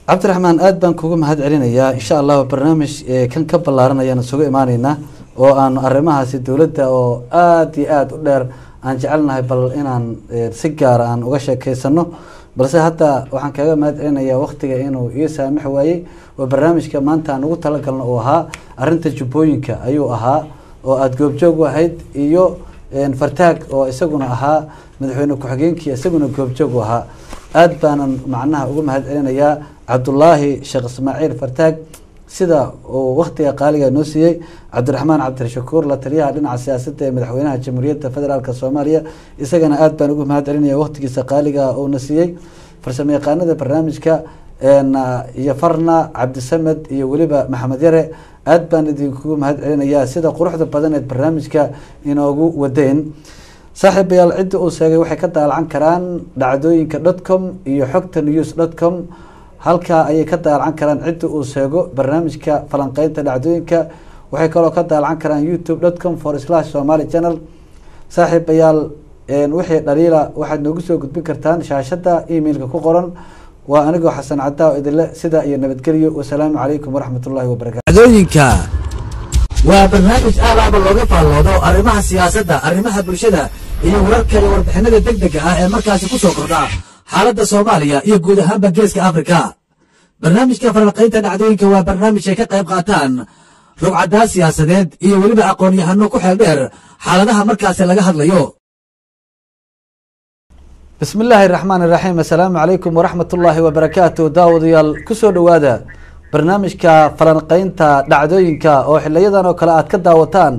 Cabdiraxmaan, aad baan kugu mahad celinayaa. Insha Allahu barnaamij kan ka ballaaran ayaan isugu imaaneynaa oo aanu arrimahaasi dowladda oo aada iyo aada u dheer aan jecelnahay bal inaan si gaara aan uga sheekeysano, balse hadda waxaan kaga mahad celinayaa waktiga inuu ii saamix waayey oo barnaamijka maanta aan ugu talagalno uu ahaa arrinta Jubbooyinka ayuu ahaa oo aada goobjoog u ahayd, iyo Fartaag oo isaguna ahaa madaxweyne ku-xigeenkii, isaguna goobjoog u ahaa. Aad baanan macnaha uga mahad celinayaa Cabdulaahi Sheekh Ismaaciil Fartaag sida uu waktiga qaaliga noo siiyey, Cabdiraxmaan Cabdirashakuur, la taliyaha dhinaca siyaasadda ee madaxweynaha Jamhuuriyadda Federaalk Soomaaliya, isagana aad baan ugu mahad celinaya waktigiisa qaaliga uuna siiyey, farsamo yaqaanada barnaamijka iyo Farna Cabdisamed iyo weliba Maxamed Yare. Aad baan idinkugu mahad celinayaa sida quruxda badaneed barnaamijka inoogu wadeen. Saaxiibayaal, cidda uu sheegay waxay ka daalacan karaan dhacdooyinka.com iyo xogta news.com. Halkaa ayay ka daalacan karaan cidda uu sheego barnaamijka falanqeynta dhacdooyinka. Waxay kaloo ka daalacan karaan youtube.com/SomaliChannel. Saaxiibayaal, wixii dhaliila waxaad noogu soo gudbin kartaan shaashada emailka ku qoran. Waa anigoo Xasan Cadaa oo idinle sidaa iyo nabadgelyo. Wasalaamu calaykum waraxmat ullahi wabarakatu. Dhacdooyinka waa barnaamij aalaaba looga faalloodo arrimaha siyaasadda, arrimaha bulshada iyo wararka iyo warbixinada degdega ah ee markaasi ku soo kordha xaaladda Soomaaliya iyo guud ahaanba Geeska Afrika. Barnaamijka falanqaynta dhacdooyinka waa barnaamij ay ka qayb qaataan rugcadaa siyaasadeed iyo weliba aqoon-yahano ku xeel dheer xaaladaha markaasi laga hadlayo. Bismi illaahi raxmaan iraxiim. Assalaamu calaykum waraxmat ullaahi wabarakaatu. Daawadayaal, kusoo dhowaada barnaamijka falanqeynta dhacdooyinka oo xiliyadan oo kale aad ka daawataan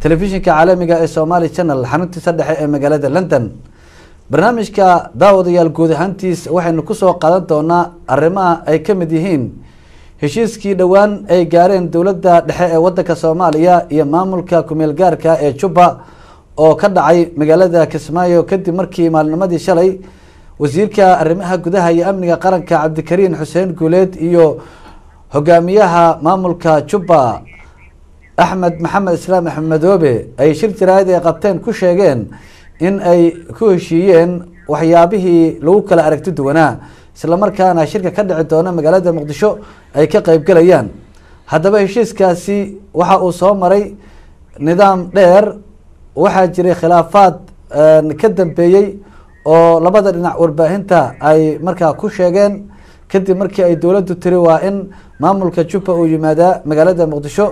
telefishinka caalamiga ee Somali Channel xaruntiisa dhexe ee magaalada London. Barnaamijka, daawadayaal, guud ahaantiis waxaynu kusoo qaadan doonaa arrimaha ay ka mid yihiin heshiiskii dhowaan ay gaareen dowladda dhexe ee wadanka Soomaaliya iyo maamulka kumeel gaarka ee Jubba oo ka dhacay magaalada Kismaayo, kadib markii maalinimadii shalay wasiirka arrimaha gudaha iyo amniga qaranka Cabdikariin Xuseen Guuleed iyo hogaamiyaha maamulka Jubba Axmed Maxamed Islaam Axmed Madoobe ay shir jaraa'id ay qabteen ku sheegeen in ay ku heshiiyeen waxyaabihii lagu kala aragti duwanaa, islamarkaana shirka ka dhici doona magaalada Muqdisho ay ka qeybgalayaan. Haddaba heshiiskaasi waxa uu soo maray nidaam dheer. Waxaa jiray khilaafaad ka dambeeyey oo labada dhinac warbaahinta ay markaa ku sheegeen, kadib markii ay dowladdu tiri waa in maamulka Jubba uu yimaadaa magaalada Muqdisho.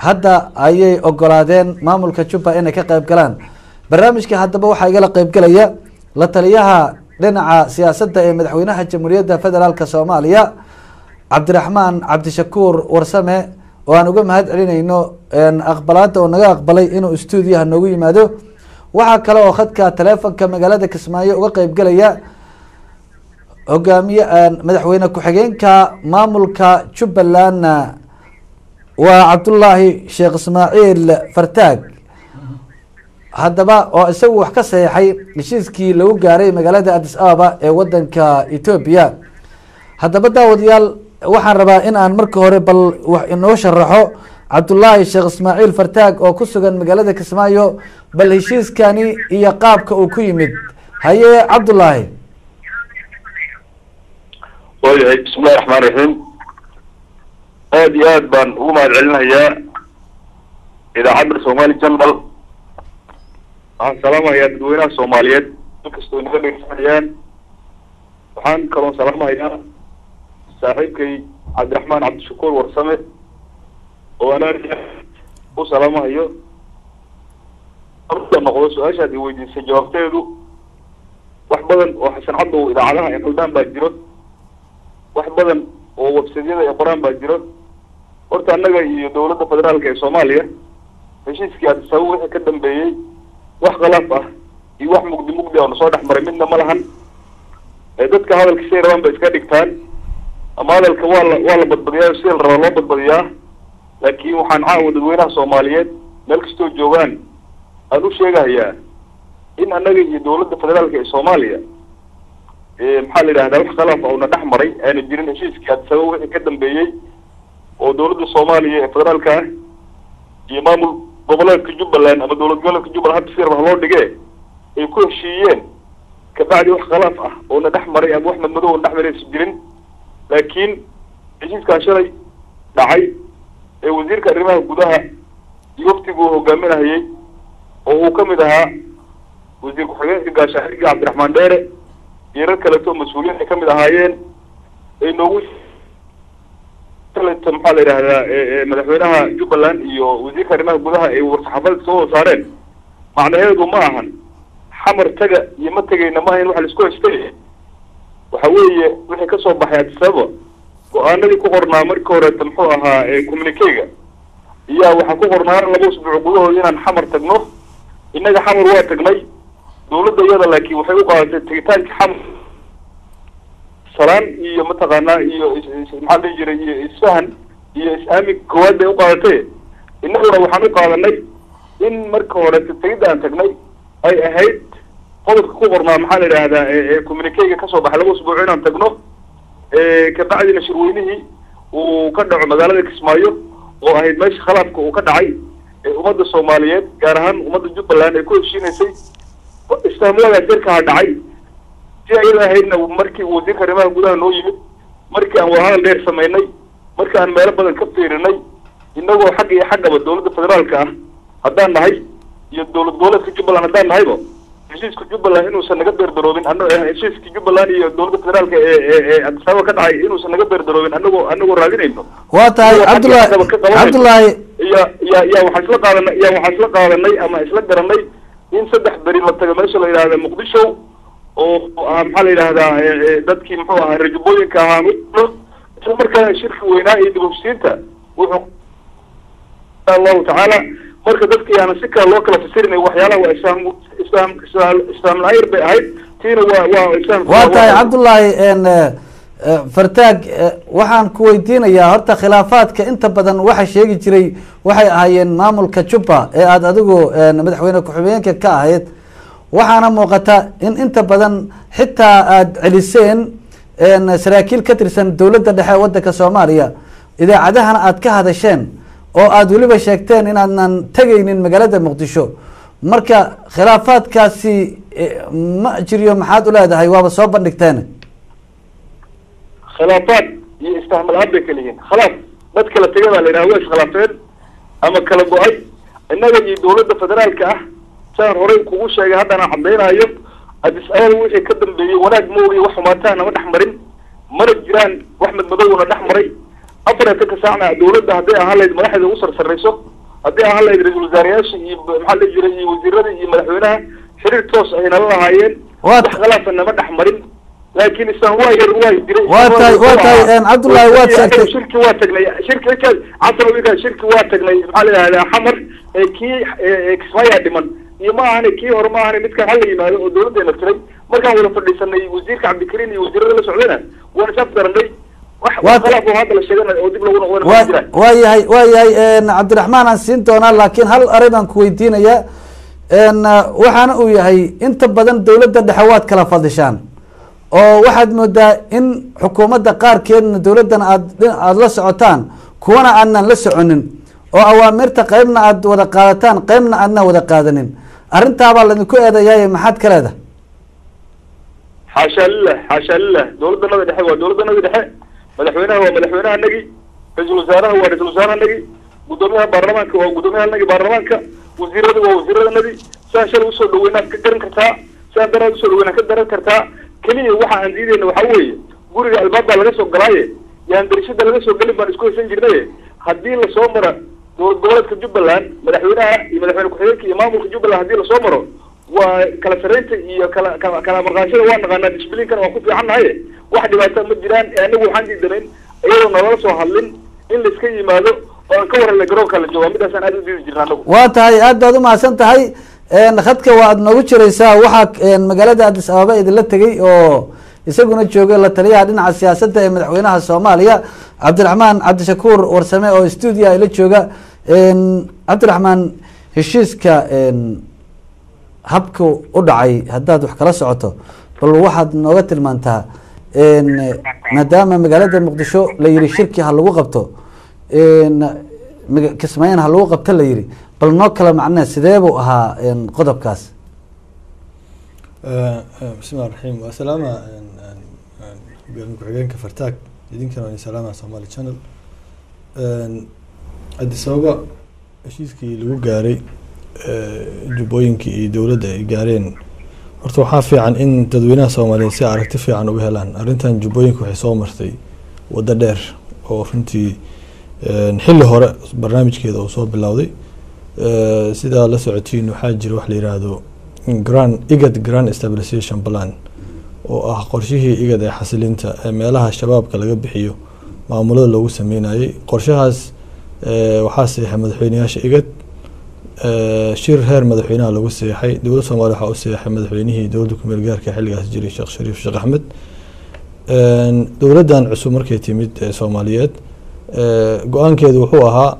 Hadda ayay ogolaadeen maamulka Jubba inay ka qeyb galaan barnaamijka. Haddaba waxaa igala qeybgalaya la taliyaha dhinaca siyaasadda ee madaxweynaha Jamhuuriyadda Federaalk Soomaaliya Cabdiraxmaan Cabdishakuur Warsame, oo aan uga mahad celinayno aqbalaada oo naga aqbalay inuu stuudiyaha noogu yimaado. Waxaa kale oo khadka taleefonka magaalada Kismaayo uga qeybgalaya hogaamiye madaxweyne ku-xigeenka maamulka Jubbaland, waa Cabdullaahi Sheekh Ismaaciil Fartaag, haddaba oo isagu wax ka saxeexay heshiiskii lagu gaaray magaalada Addis Ababa ee wadanka Etoobiya. Haddaba daawadayaal, waxaan rabaa in aan marka hore bal wax inoo sharaxo Cabdullaahi Sheekh Ismaaciil Fartaag oo ku sugan magaalada Kismaayo bal heshiiskani iyo qaabka uu ku yimid. Haye Cabdullaahi.
Waayahay, bismillahi raxmaan raxiim. Aada iyo aad baan ugu mahad celinayaa idaacadda Somali Channel. Waxaan salaamahayaa dadweynaha Soomaaliyeed inkastoo naga dhegeysanayaan. Waxaan kaloon salaamahayaa saaxiibkay Cabdiraxmaan Cabdishakuur Warsame oo aan aad u salaamahayo. Noqdo su-aashaad i weydiisay jawaabteedu, wax badan oo Xasan Caddow idaacadaha ay qaldaan baa jiro, wax badan oo websaydyada ay qoraan baa jiro. Horta annaga iyo dowladda federaalka ee Soomaaliya heshiiskii Addis Ababa wixii ka dambeeyey wax khilaaf ah iyo wax mugdi mugdi ah oo nasoo dhex maray midna ma lahan. Dadka hadalka siday rabaan bay iska dhigtaan ama hadalka waa la badbadiyaa, sida la rabaa loo badbadiyaa, laakiin waxaan caawa dadweynaha Soomaaliyeed meel kastoo joogaan aan u sheegahayaa in annaga iyo dowladda federaalka ee Soomaaliya, maxaa la yidhahdaa, wax khilaaf ah una dhex maray aana jirin heshiiskii Addis Ababa wixii ka dambeeyey oo dowladda Soomaaliya ee federaalka ah iyo maamul goboleedka Jubbaland ama dowlad goboleedka Jubbaland hadda si raba loo dhige ay ku heshiiyeen. Kabacdi wax khilaaf ah oona dhex maray ama wax madmadow oona dhex maray aysan jirin. Laakiin heshiiskan shalay dhacay ee wasiirka arrimaha gudaha iyo waftigu uu hogaaminahayay oo uu ka mid ahaa wasiir ku-xigeenka gaashaandhigga Cabdiraxmaan Dheere iyo rag kaleto mas-uuliyiin ay ka mid ahaayeen, ay noogu kaleto maxaa la yidhahdaa madaxweynaha Jubbaland iyo wasiirka arrimaha gudaha ay war-saxaafada soo wada saareen, macnaheedu ma ahan Xamar taga iyo ma tegayna, ma ahayn waxa la isku heshtay. Waxa weeye wixii kasoo baxay Addis Ababa, go-aanadii ku qornaa markii horeeta muxuu ahaa communique-ga iyaa waxaa ku qornaa 2 usbuuc gudahood inaan Xamar tagno. Innaga Xamar waa tagnay, dawladda iyada laakiin waxay u qaadatay tegitaanka Xamar salaan iyo mataqaanaa iyo maxaa la dhihi jiray iyo isfahan iyo is-aamin koowaad bay u qaadatay. Innaguna waxaan u qaadanay in marka hore tegidda aan tagnay ay ahayd qodobka ku qornaa maxaa la yidhaahdaa communique-ga kasoo baxay 2 usbuuc inaan tagno, kabacdina shirweynihii uu ka dhaco magaalada Kismaayo oo ahayd meesha khilaafka uu ka dhacay ee ummadda Soomaaliyeed gaar ahaan ummadda Jubbaland ay ku heshiinaysay. Isfahmadaas yarkaa dhacay si ayada ahaydna markii uu wasiirka arrimaha gudaha noo yimid, markii aan wadahadal dheer samaynay, markii aan meelo badan ka fiirinay, innagoo xagga iyo xaggaba dawladda federaalka ah haddaan nahay iyo dowlad goboleedka Jubbaland haddaan nahayba, heshiiska Jubbaland inuusan naga beerdaroobin, heshiiska Jubbaland iyo dowladda federaalka ee Addis Ababa ka dhacay inuusan naga beerdaroobin, anagoo raadinayno.
Waa tahay Cabdullahi, Cabdullaahi.
Ya waxaan isla qaadanay, ya waxaan isla qaadanay ama isla garanay in 3 beri la tago meesha la yidhahda Muqdisho oo ah maxaa la yidhahdaa dadkii muxuu ahaa reer Jubbooyinka ahaa, isla markaana shirki weynaa iyo dib u heshiisiinta wuxuu insha Allahu tacaala. Marka dadkii aanan si kale loo kala fasirinay waxyaalaha waa isfahm isfahm isfahm la-aan yar bay ahayd, tiina waa isfahm.
Waa tahay Cabdullaahi Fartaag, waxaan ku weydiinayaa horta khilaafaadka inta badan waxa sheegi jiray waxay ahaayeen maamulka Jubba ee aada adigu madaxweyne ku-xigeenka ka ahayd, waxaana muuqata in inta badan xitaa aada celiseen saraakiil ka tirsan dowladda dhexe ee wadanka Soomaaliya, idaacadahana aada ka hadasheen oo aada weliba sheegteen inaadnan tegaynin magaalada Muqdisho. Marka khilaafaadkaasi ma jiriyo maxaad u leedahay waaba soo bandhigteen?
Khilaafaad iyo isfaham la-aan bay kala yihiin. Khilaaf dad kala tegay baa la yidhaha, waa iskhilaafeen ama kala go-ay. Innaga iyo dowladda federaalka ah saan horey kugu sheegay haddana caddaynaayo, Addis Ababa wixii ka dambeeyey wanaag ma ogiy, wax xumaataa nama dhex marin, mana jiraan wax madmadowna dhex maray. 24-ka saacna dowladda hadday ahaan lahayd madaxdeeda ugu sarsarayso, haddii ahaan lahayd ra-iisul wasaareyaasha iyo maxaa la jiray iyo wasiirada iyo madaxweynaha, xiriir toos ay nala lahaayeen, wax khilaafa nama dhex marin, laakiin isaan waa yar waa jiray.
Waa tahay Cabdullaahi, waad sheegtay.
Shirki waa tagnay, shirki casar shirki waa tagnay maxaa la yidhahdaa Xamar kii Kismaayaa dhiman iyo ma ahane kii hore ma ahane midkaan hala yimaado oo dowladdeena tiray. Markaan wada fadhiisanay wasiirka Cabdikariin iyo wasiirada la socdayna waan is afgaranay, wax khilaaf oo hadda la sheegana oo dib lagu noqdana ma jiraan.
Waa yahay Cabdiraxmaan aan siin doonaa, laakiin hal arrin baan ku weydiinayaa, waxaana uu yahay inta badan dowladda dhexe waad kala fadishaan oo waxaad moodaa in xukuumadda qaarkeedna dowladdan aada la socotaan, kuwana aadnan la soconin, oo awaamirta qeybna aad wada qaadataan qeybna aadna wada qaadanin. Arrintaabaa laidinku eedayaay, maxaad ka leedahay?
Xaashaa lilah, xaashaa lilah. Dowladdanada dhexe waa dowladdanadii dhexe, madaxweynaha waa madaxweynaha nagi, ra-iisul wasaaraha waa ra-isul wasaaraha nagi, guddoomiyaha baarlamaanka waa guddoomiyaha nagi baarlamaanka, wasiirada waa wasiirada nagi. Saan shalay usoo dhaweynaad ka garan kartaa, saan daraad usoo dhaweynaad ka garan kartaa. Keliya waxa aan diidayna waxaa weeye guriga albaab baa laga soo galaaye, yaan darishada laga soo gelin baan isku haysan jirnaye. Haddii lasoo maro dowlad goboleedka Jubbaland, madaxweynaha iyo madaxweyne ku-xigeenka iyo maamulka Jubbaland haddii lasoo maro, waa kala sarreynta iyo kala marqaanshada waa naqaanaa, disbliinkana waa ku fiican nahay, wax dhibaata ma jiraan. Anagu waxaan diidanayn iyadoo nalala soo hadlin in laiska yimaado oo aan ka warhelnay garoonka la jooga, midaasaan aad u diidi jirna anagu.
Waa tahay, aad baad umahadsan tahay. Khadka waa aad noogu jiraysaa. Waxaa magaalada Addis Ababa idinla tegey oo isaguna joogay la taliyaha dhinaca siyaasadda ee madaxweynaha Soomaaliya Cabdiraxmaan Cabdishakuur Warsame oo stuudiya ila jooga. Cabdiraxmaan, heshiiska habku u dhacay haddaad wax kala socoto bal waxaad nooga tilmaantaa, maadaama magaalada Muqdisho la yihi shirki ha lagu qabto, Kismaayana ha lagu qabto la yihi, bal noo kala macnee sidee buu ahaa qodobkaas?
Bismillahi raxiim. Waa salaama hogaamiye ku-xigeenka Fartaag. Idinkana waan salaama Somali Channel. Addis Ababa heshiiskii lagu gaaray Jubbooyinka iyo dowladda ay gaareen, horta waxaa fiican in dadweynaha Soomaaliyeed si aragti fiican uga helaan arrintan. Jubbooyinka waxay soo martay waddo dheer oo runtii xilli hore barnaamijkeeda uu soo bilowday. Sidaa la socotiin, waxaa jira wax la yiraahdo Grand IGAD Grand Stabilization Plan, oo ah qorshihii IGAD ee xasilinta ee meelaha shabaabka laga bixiyo maamulada loogu sameynayay. Qorshahaas waxaa saxiixay madaxweyneyaasha IGAD, shir heer madaxweynaha lagu seexay. Dowladda Soomaaliya waxaa u seexay madaxweynihii dowladda kumeel gaarka xilligaas jiray, Sheekh Shariif Sheekh Axmed. Dowladdan cusub markay timid ee Soomaaliyeed, go-aankeedu wuxuu ahaa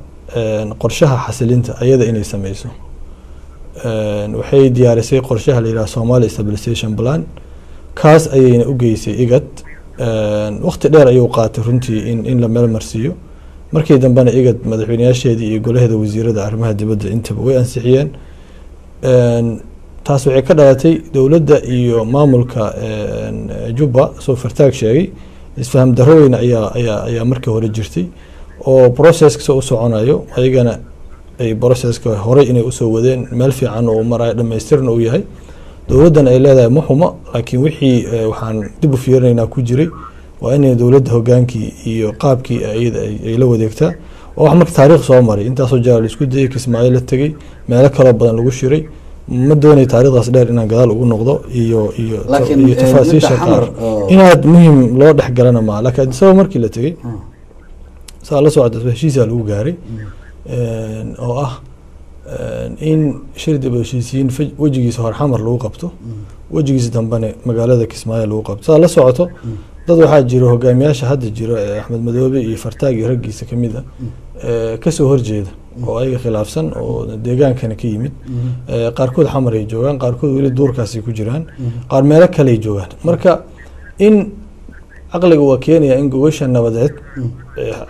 qorshaha xasilinta ayada inay sameyso. Waxay diyaarisay qorshaha la yidhaha Somali Stabilization Plan, kaas ayayna u geysay IGAD. Waqti dheer ayuu qaatay runtii in la meel marsiiyo. Markii dambena IGAD madaxweyneyaasheedii iyo golaheeda wasiirada arrimaha dibadda intaba way ansixiyeen. Taas waxay ka dhalatay dowladda iyo maamulka Jubba soo Fartaag sheegay, isfaham darro weyn ayaa markii hore jirtay oo processka soo u soconayo, ayagana ay processka horey inay usoo wadeen meel fiican oo marayo, dhamaystirna uu yahay. Dowladdan ay leedahay ma xuma, laakiin wixii waxaan dib u fiirinaynaa ku jiray waa inay dowladda hogaankii iyo qaabkii iyada ay la wadeegtaa. Oo wax marka taariikh soo maray, intaasoo jeer la isku dayay, Kismaayo la tegey, meelo kaloo badan lagu shiray. Ma doonay taariikhdaas dheer inaan gadaal ugu noqdo iyo
Laakiin,
iyo tafaasiisha
midda Xamar
qaar
oo
inaad muhim loo dhex galana maa. Laakiin Addis Ababa markii la tegey, saa la socota, heshiisaa lagu gaaray oo ah in shir dib u heshiisiin wejigiisa hore Xamar lagu qabto, wejigiisa dambene magaalada Kismaayo lagu qabto. Saa la socoto, dad waxaa jira hogaamiyaasha hadda jira ee Axmed Madoobe iyo Fartaag iyo raggiisa kamid a kasoo horjeeda oo ayaga khilaafsan oo deegaankana ka yimid. Qaarkood Xamar ay joogaan, qaarkood weli duurkaasay ku jiraan, qaar meelo kale ay joogaan. Marka in caqliga waa keenaya in gogosha nabadeed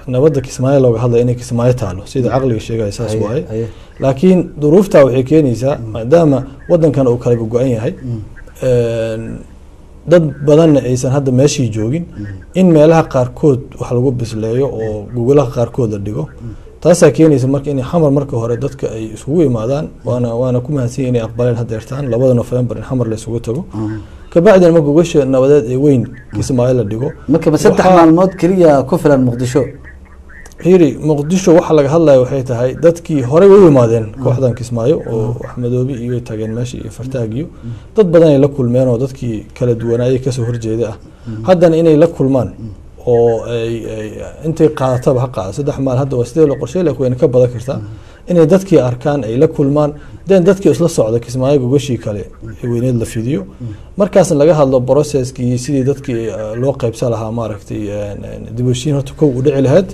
nabadda Kismaayo looga hadlaya inay Kismaayo taalo, sida caqliga sheegaya saas waaye. Laakiin duruuftaa waxay keenaysaa, maadaama wadankan uu kala go-an yahay, dad badanna aysan hadda meeshii joogin, in meelaha qaarkood wax lagu bisleeyo oo gogolaha qaarkood la dhigo. Taasaa keenaysa marka inay Xamar marka hore dadka ay isugu imaadaan. Waana ku mahadsan yihiin inay aqbaleen hadeertaan 2da November in Xamar la isugu tago, kabacdina ma gogosha nabadeed ee weyn Kismaayo la dhigo.
Marka ma 3 maalmood keliya ku filan Muqdisho?
Fiiri, Muqdisho waxa laga hadlaya waxay tahay dadkii horey u yimaadeen kooxdan Kismaayo oo Axmedoobe iyo ay tageen meesha iyo Fartaag iyo dad badan ay la kulmeen oo dadkii kala duwanaayay kasoo horjeeda ah. Haddana inay la kulmaan oo ay intay qaadataba ha qaado 3 maal, hadda waa sidee loo qorsheey, laakiin wayna ka badan kartaa, inay dadkii arkaan, ay la kulmaan, den dadkii isla socda Kismaayo gogoshii kale ee weyneed la fidiyo, markaasna laga hadlo processkii sidii dadkii loo qaybsan lahaa, maaragtay, dib u heshiin horta kow u dhici lahayd,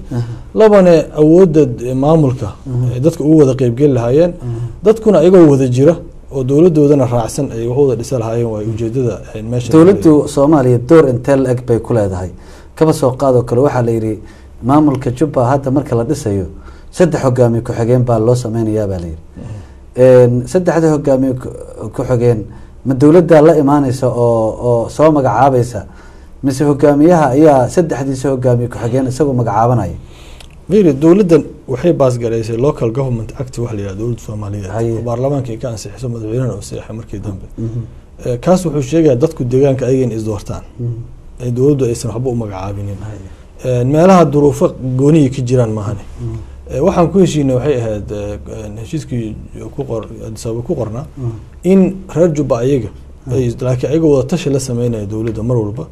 labane awoodda maamulka ay dadka ugu wada qeybgeli lahaayeen, dadkuna ayagoo wada jira oo dowladoodana raacsan ay wax wada dhisa lahaayeen. Waa ujeedada meesha.
Dowladdu Soomaaliya door intee la eg bay ku leedahay? Kaba soo qaadoo kale, waxaa la yidhi maamulka Jubba hadda marka la dhisayo saddex hogaamiye ku-xigeen baa loo sameynayaa baa la yidhi. Saddexda hogaamiye ku-xigeen ma dowladdaa la imaaneysa oo soo magacaabaysa, mise hogaamiyaha ayaa saddexdiisa hogaamiye ku-xigeen isagoo magacaabanaya?
Fiiri, dowladdan waxay baasgaraysay Local Government Act, waxa la yidhahdo dowladda Soomaaliyeed oo baarlamaanka ay ka ansixiso, madaxweynahana uu saxeexay markii dambe. Kaas wuxuu sheegayaa dadku deegaanka ayaga in isdoortaan, ee dowladdu aysan waxba u magacaabinin meelaha duruufo gooniyi ka jiraan maahane. Waxaan ku heshiinay waxay ahayd heshiiskii ku qor Addis Ababa ku qornaa in reer Jubba ayaga laakiin ayaga wada tashi la sameynaya dowladda mar walba.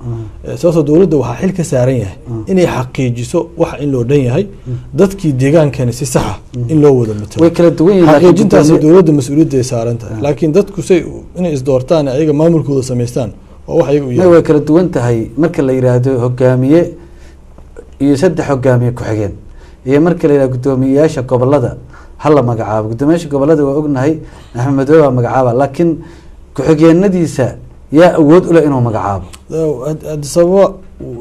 Sababtoo dowladda waxaa xil ka saaran yahay inay xaqiijiso waxa in loo dhan yahay, dadkii deegaankani si saxa in loo wada matalo.
Way kala duwan yihiin, laakiin
Xaqiijintaasi dowladda mas-uuliyadda ay saaran tahay, laakiin dadku say inay isdoortaan ayaga maamulkooda samaystaan waa wax ayaga u
may
yahay.
Way kala duwan tahay marka la yidhaahdo hogaamiye iyo saddex hogaamiye ku-xigeen iyo marka la yidhahdo guddoomiyeyaasha gobolada ha la magacaabo. Guddoomiyeyaasha gobolada waa ognahay, Axmed Madoobe baa magacaaba, laakiin ku-xigeenadiisa yaa awood u leh inuu magacaabo?
Addis Ababa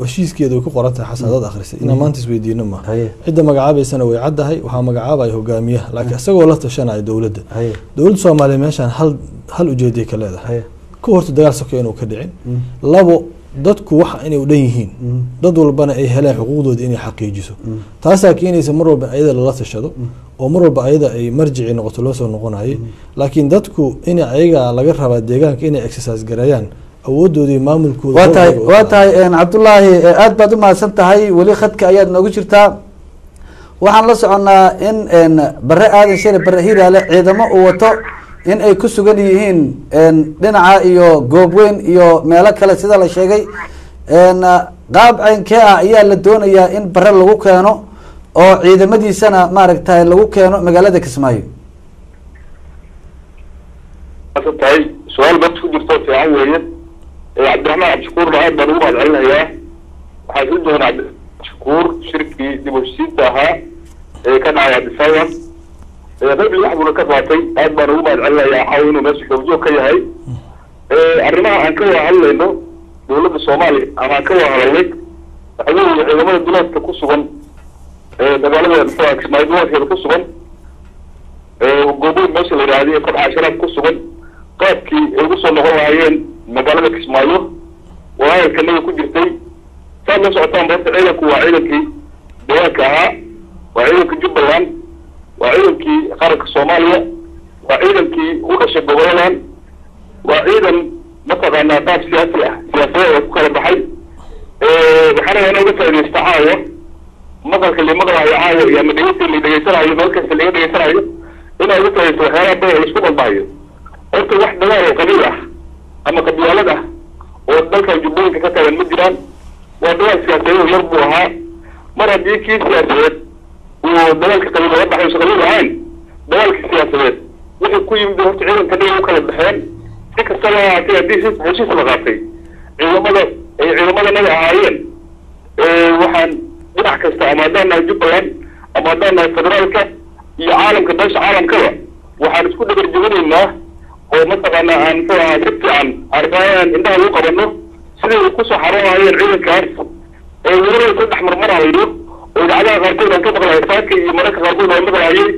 heshiiskeeda way ku qoran tahay. Xasan, dad akhrisay inaan maanta isweydiino maaha. Cidda magacaabaysana way caddahay, waxaa magacaabaya hogaamiyaha, laakiin isagoo la tashanaya dowladda. Dowladda Soomaaliya meeshaan hal ujeeday ka leedahay. Ku horta dagaal soke inuu ka dhicin, labo Dadku waxa inay u dhan yihiin, dad walbana ay helaan xuquuqdooda inay xaqiijiso. Taasaa keenaysa mar walba ayada lala tashado oo mar walba ayada ay marjici noqoto loo soo noqonayay. Laakiin dadku in ayaga laga rabaa deegaanka inay exercise gareeyaan awoodoodii maamulkooda.
Waa tahay, waa tahay Cabdullaahi, aad baad umahadsan tahay. Weli khadka ayaad noogu jirtaa. Waxaan la soconnaa in Bare Aadan Shire Bare Hiiraale ciidamo uu wato in ay ku sugan yihiin dhinaca iyo Goobweyn iyo meelo kale sida la sheegay. Qaab caynkee ah ayaa la doonayaa in Bare lagu keeno oo ciidamadiisana maaragtay lagu keeno magaalada Kismaayo?
Tahay su-aal bad ku jirto fiican weeye. Cabdiraxmaan Cabdishakuurna aad baan ugu mahad celinayaa. Waxaa isla joognaa Cabdishakuur shirkii dib u heshiisiinta ahaa ee ka dhacay Addis Ababa, qayb libax buuna ka qaatay. Aad baan ugu mahad celinayaa xaw inuu meesha xoogjoog ka yahay. Arrimaha aan ka wada hadlayno dowladda Soomaaliya ama aan ka wada hadalnay waxa weeye ciidamada duleedka ku sugan magaalada, muxuu, Kismaayo duleedkeeda ku sugan, Gooboyn meesha la yidhaahdo iyo Kobca Sharaab ku sugan, qaabkii ay ugu soo noqon lahaayeen magaalada Kismaayo wadahadalkanaga ku jirtay. Saad la socotaan, horta ciidanku waa ciidankii deegaanka ahaa, waa ciidanka Jubbaland, waa ciidankii qaranka Soomaaliya, waa ciidankii u dhashay goboladan, waa ciidan mataqaanaa qaab siyaasi ah siyaasadeed oo ku kala baxay. Waxaana inaan uga faaidaysta caawa maqalka li maqlahayo caawa iyo ama dhegeysta la dhegeysanayo, meel kasta laga dhegeysanayo, inaan uga faaidaysto waxyaalaha badan oo laisku qalbahayo. Horta wax dagaal oo qabiil ah ama qabyaalad ah oo dalkan Jubbooyinka ka taagan ma jiraan. Waa dagaal siyaasadeed oo yar buu ahaa. Mar haddii kii siyaasadeed uu dagaalka qabiil oga baxay usan qabiil ahayn, dagaalkii siyaasadeed wuxuu ku yimid horta ciidanka dhig u kala baxeen. Si kastaba ha ahaatee, haddii heshiis la qaatay ciidamada ay ciidamadanaga ahaayeen, waxaan dhinac kasta ama haddaan nahay Jubbaland ama haddaan nahay federaalka iyo caalamka, beesha caalamkaba, waxaan isku dhagar jebinaynaa oo mataqaanaa aan muxuu ahaa si fiican arkaan indhaha lagu qabano siday kusoo xaroonayeen ciidankaas ee weerarada saddex marmarayo oo idaacadaha qaarkood aan ka maqlahay saaka iyo mararka qaarkood aan maqlahayay,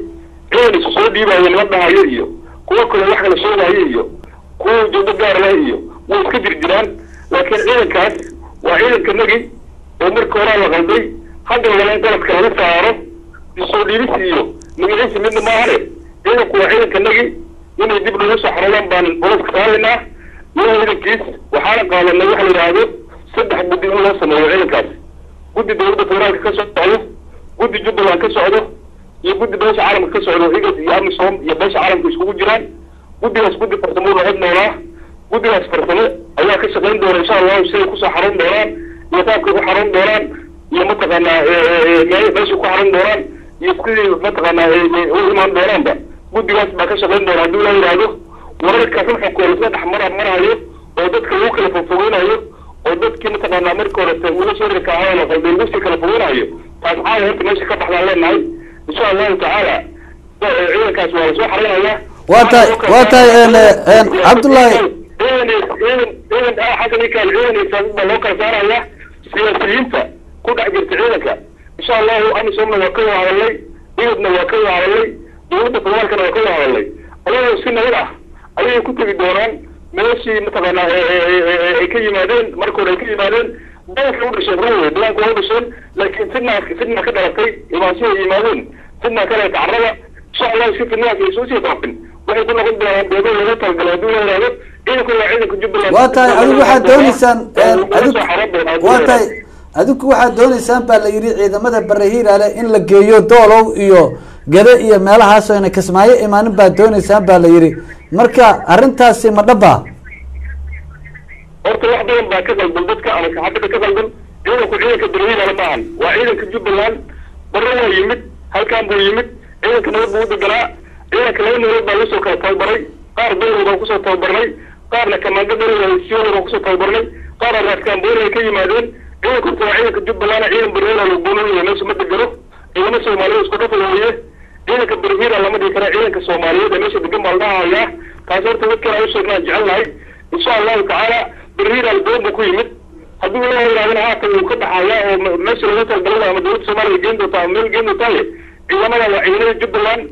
ciidan isu soo dhiibayo nima dhahayo iyo kuwo kale wax kala sheegayo iyo kuwo ujeedo gaar leh iyo way iska jir jiraan. Laakiin ciidankaas waa ciidanka nagi oo marka horaa la qalday, hadda wala in qaladka laga saaro isoo dhiibis iyo magaciisa midna maahane. Ciidanku waa ciidanka nagi, inay dib noogu soo xaroodaan baan culaska saaraynaa iyo ciidankiis. Waxaana qaadanay waxa la yidhaahdo 3 guddi in loo sameeyo ciidankaas: guddi dowladda federaalka ka socdo, guddi Jubbaland ka socdo iyo guddi beesha caalamka ka socdo, IGAD iyo AMISOM iyo beesha caalamka iskugu jiraan. Guddigaas guddi farsamo u noqon doonaa. Guddigaas farsamo ayaa ka shaqayn doona insha Allahu siday kusoo xaroon doonaan iyo qaabkay ku xaroon doonaan iyo mataqaanaa meeshay ku xaroon doonaan iyo sidii mataqaanaa u imaan doonaanba. Guddigaas baa ka shaqayn doona haddii la yidhaahdo. Wararka xunxunka oo lasla dhex marahayo oo dadka lagu kala fogfogeynayo oo dadkii mataqaanaa marka horete wiilasha yaryarka ahaa oo la qalday lagu sii kala fogeynayo, taas caawa horta meesha ka baxdaan leenahay insha Allahu tacaala. Ciidankaas waa lasoo xareynayaa.
Waa tahay, waa tahay Cabdullaahi.
Ciidan ciidan ciidan xagga ninkaan ciidan iyo siyaasad baa loo kala saarayaa siyaasiyiinta ku dhex jirta ciidanka insha Allahu. AMISOMna waa ka wada hadalnay, IGADna waa ka wada hadalnay, dowladda federaalkana waa ka wada hadalnay. Ayagoo si nabad ah ayay ku tegi doonaan meeshii mataqaanaa ay ka yimaadeen marka hore ay ka yimaadeen. Deegaanka u dhasheen run wey, deegaanka waa u dhasheen, laakiin fitna ka dhalatay imaanshihi ay yimaadeen, fitna ka dhalatay carrada. Insha Allahu si fitnadaas ay soo sii faafin waxay ku noqon doonaan deego loogu talagalay haddii la yidhaahdo. Ciidanku waa ciidanka Jubbaland.
Waa tahay, adigu waxaad dooneysaan adigu, waa tahay, adigu waxaad dooneysaan baa la yidhi ciidamada Bare Hiiraale in la geeyo Doolow iyo Gade iyo meelahaas oo ayna Kismaayo imaanin baad dooneysaan baa la yidhi. Marka arrintaasi ma dhaba?
Horta wax badan baa ka qaldan dadka ama saxaafadda ka qaldan. Ciidanku ciidanka Bare Hiiraale maahan, waa ciidanka Jubbaland. Barre waa yimid, halkan buu yimid, ciidanka nabad buu u deganaa. Ciidanka laba meelood baa lagu kala tababaray: qaar Dowlow baan kusoo tababarnay, qaarna Kamaando Dowlow Siolo baan kusoo tababarnay, qaarna Raaskambooni ay ka yimaadeen. Ciidanka horta waa ciidanka Jubbaland, ciidan Bare Hiiraale goonolaya meesha ma degano. Ciidamo Soomaaliyeed isku dhafa weeye, ciidanka Bare Hiiraale lama dhihi kara, ciidanka Soomaaliyeed ee meesha degan baa la dhahayaa. Taas horta dadkan aan u sheegnaan jecelnahay insha Allahu tacaala. Bare Hiiraale doon buu ku yimid, haddii la yidhahdana haatan wuu ka baxayaa oo meesha loogu talagalay ama dowladda Soomaaliya geen doonta ama meel geen doontaaye. Ciidamada waa ciidamada Jubbaland,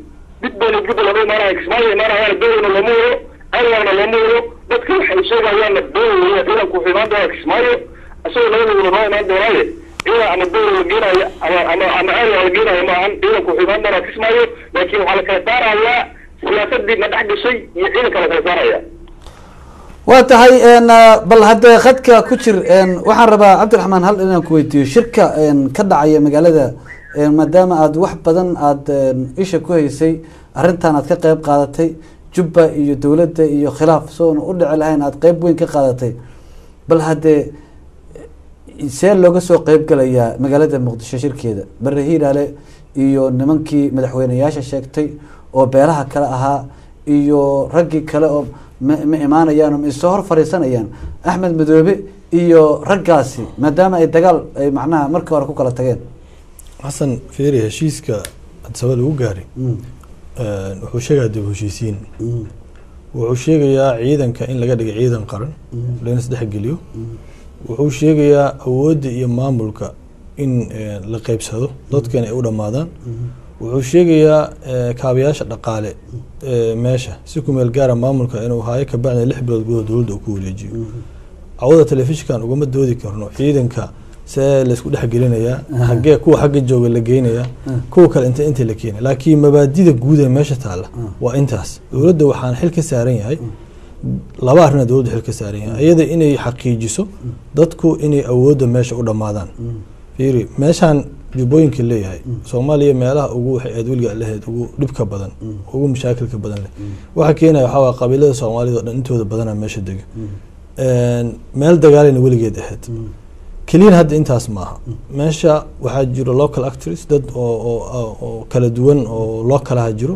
dib bayna Jubbaland u imaanaya, Kismaayo imaanayaan, dowlana looma wado. Ceelwaaqna looma wado. Dadka waxay sheegayaanna been weeye. Ciidanku wuxuu imaan doonaa Kismaayo, isagoo labadooda noo imaan doonaaye. Ciidan ama Dowla la geenayo ama Ceelwaaq la geenayo ma ahan. Ciidanku wuxuu imaan doonaa Kismaayo, laakiin waxaa la kala saarayaa siyaasadii na dhex gashay iyo ciidanka la kala saaraya.
Waa tahay. Bal haddee khadka ku jir. Waxaan rabaa, Cabdiraxmaan, hal inaan ku weydiiyo shirka ka dhacaya magaalada, maadaama aada wax badan aada isha ku haysay arrintan, aad ka qeyb qaadatay Jubba iyo dowladda iyo khilaaf soona u dhici lahayn, aada qeyb weyn ka qaadatay. Bal haddee see looga soo qeyb galayaa magaalada Muqdisho shirkeeda? Bare Hiiraale iyo nimankii madaxweyneyaasha sheegtay oo beelaha kale ahaa iyo raggii kale oo ma imaanayaan oo ma isoo hor fadhiisanayaan Axmed Madoobe iyo raggaasi, maadaama ay dagaal ay macnaha markii hore ku kala tageen?
Xasan, fiiri, heshiiska Addis Ababa lagu gaaray wuxuu sheegayaa dib u heshiisiin. Wuxuu sheegayaa ciidanka in laga dhigay ciidan qaran, lana isdhexgeliyo. Wuxuu sheegayaa awoodda iyo maamulka in la qeybsado, dadkana ay u dhammaadaan. Wuxuu sheegayaa kaabayaasha dhaqaale meesha si ku meel gaara maamulka inuu haayo, kabacdina 6 bilood gudahood dowladda uu ku wareejiyo. Cawada telefishinkan ugama doodi karno ciidanka see laysku dhexgelinayaa, xaggee kuwa xagga jooga la geynayaa, kuwa kale inta la keenay, laakiin mabaadida guud ee meesha taalla waa intaas. Dowladda waxaan xil ka saaran yahay laba arrina. Dowladda xil ka saaran yahay iyada inay xaqiijiso dadku inay awoodda meesha u dhammaadaan. Fiiri, meeshaan Jubbooyinka leeyahay, Soomaaliya meelaha ugu waxay aad weliga lahayd ugu dhibka badan, ugu mashaakilka badan leh. Waxa keenaya waxaa waaya qabiilada Soomaalida oo dhan intooda badana meesha dega, meel dagaalayna weligeed ahayd. Keliyan hadda intaas maaha. Meesha waxaa jiro local actors, dad oo kala duwan oo localaha jiro.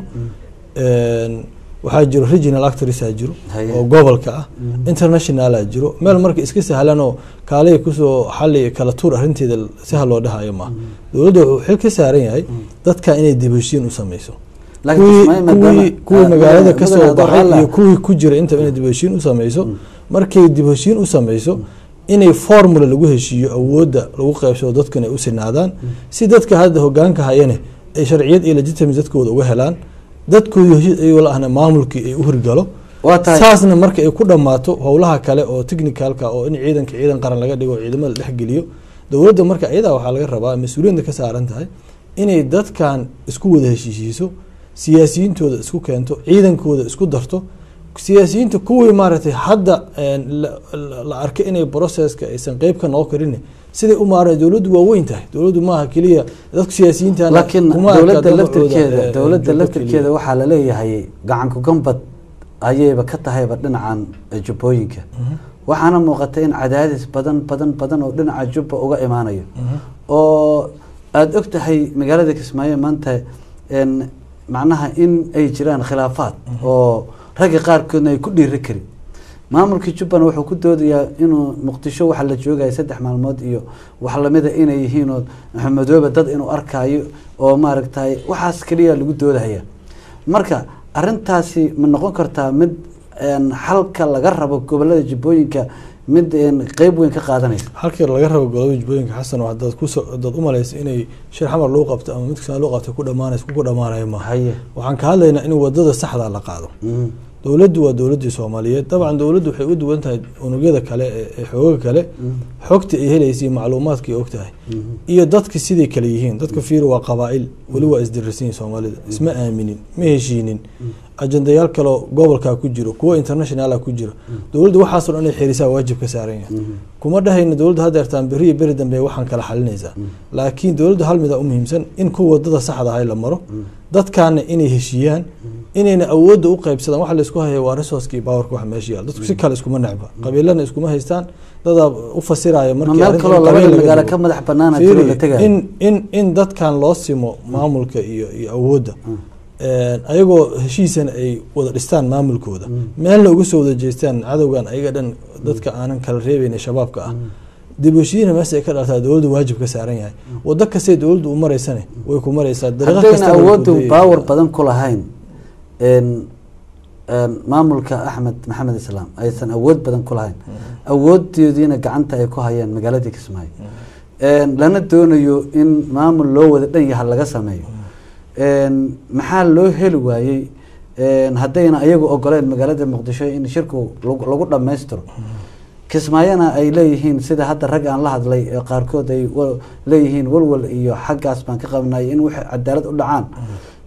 Waxaa jiro regional actors aa jiro oo gobolka ah, internationala jiro. Meel marka iska sahlanoo kaalaya kusoo xali kala tuur arrinteeda si ha loo dhahayo maaha. Dowladda wuxuu xil ka saaran yahay dadka inay dib heshiin u sameyso, kuwii magaalada kasoo baxay iyo kuwii ku jira intaba inay dib heshiin u sameyso. Markay dib heshiin u sameyso, inay formula lagu heshiiyo awoodda lagu qeybsado, dadkan ay u sinaadaan, si dadka hadda hogaanka hayane ay sharciyad iyo legitimacy dadkooda uga helaan, dadkoodii heshiis ayagoo la ahna maamulkii ay u hirgalo. Saasna marka ay ku dhammaato howlaha kale oo technicalka oo in ciidanka ciidan qaran laga dhigo, ciidamada la dhexgeliyo. Dowladda marka iyadaa waxaa laga rabaa, mas-uuliyadda ka saaran tahay, inay dadkan isku wada heshiisiiso, siyaasiyiintooda isku keento, ciidankooda isku darto, siyaasiyiinta kuwii maaragtay hadda la arkay inay processka aysan qeyb ka noqon karin siday u maareen. Dowladdu waa weyn tahay. Dowladdu maaha keliya dadku siyaasiyiinta.
Laakiin dowladda laftirkeeda waxaa laleeyahay gacanku gambad ayayba ka tahayba dhinacan Jubbooyinka. Waxaana muuqata in cadaadis badan badan badan oo dhinaca Jubba uga imaanayo, oo aada og tahay magaalada Kismaayo maanta macnaha in ay jiraan khilaafaad oo ragga qaarkoodna ay ku dhiiri karin. Maamulkii Jubbana wuxuu ku doodayaa inuu Muqdisho waxa la joogaya 3 maalmood iyo wax lamida inay yihiin, oo Maxamedoobe dad inuu arkaayo oo maaragtay waxaas keliya lagu doodahaya. Marka arrintaasi ma noqon kartaa mid xalka laga rabo gobolada Jubbooyinka mid qeyb weyn ka qaadanaysa?
Halkii laga rabo gobolada Jubbooyinka, Xasan, oo hadaad kusoo hadaad umalaysa inay shir Xamar lagu qabto ama mid kasta lagu qabto ku dhamaanayso, ku dhamaanayo maaha. Waxaan ka hadlaynaa in wadada saxda la qaado. Dowladdu waa dowladdii Soomaaliyeed. Dabcan dowladdu waxay u duwan tahay unugyada kale ee xoogaga kale. Xogta ay helaysay, macluumaadka ay og tahay iyo dadka siday kale yihiin. Dadka fiir waa qabaa'il, weli waa isdirirsan yihin. Soomaalida isma aaminin, ma heshiinin. Ajandayaal kaloo gobolkaa ku jiro, kuwa internationala ku jiro. Dowladdu waxaasoo dhan inay xirisaa waajib ka saaran yahay. Kuma dhahayno dowladdu hadeertaan berri iyo beri dambe waxaan kala xalinaysaa, laakiin dowladdu hal mida u muhiimsan: in kuwa wadada saxda ahay la maro, dadkaana inay heshiiyaan, inayna awoodda u qaybsadaan. Waxa laisku haya waa resourceka iyo powerka. Waxa meesha yaal, dadku si kale iskuma necba, qabiilana iskuma haystaan. Dadaa u fasiraya
markii meel kaloo labada magaalo ka madax banaana jiro la tegayo.
In dadkan loo simo maamulka iyo awoodda, ayagoo heshiisana ay wada dhistaan maamulkooda, meelna uga soo wada jeestaan cadowgan ayaga dhan dadka aanan kala reebeyn shabaabka ah. Dib heshiina meesha ay ka dhaltaa, dowladdu waajib ka saaran yahay. Wado kastay dowladdu u maraysane way ku maraysaa.
Haddayna awooddu power badan ku lahayn, maamulka Axmed Maxamed Islaam aysan awood badan ku lahayn, awoodoodiina gacanta ay ku hayaan magaaladii Kismaayo, lana doonayo in maamul loo wada dhan yaha laga sameeyo, maxaa loo heli waayey? Haddayna ayagu ogoleen magaalada Muqdisho in shirku lagu dhammaystiro, Kismaayona ay leeyihiin, sida hadda rag aan la hadlay ee qaarkood ay leeyihiin, walwal iyo xaggaas baan ka qabnay in waxay cadaalad u dhacaan,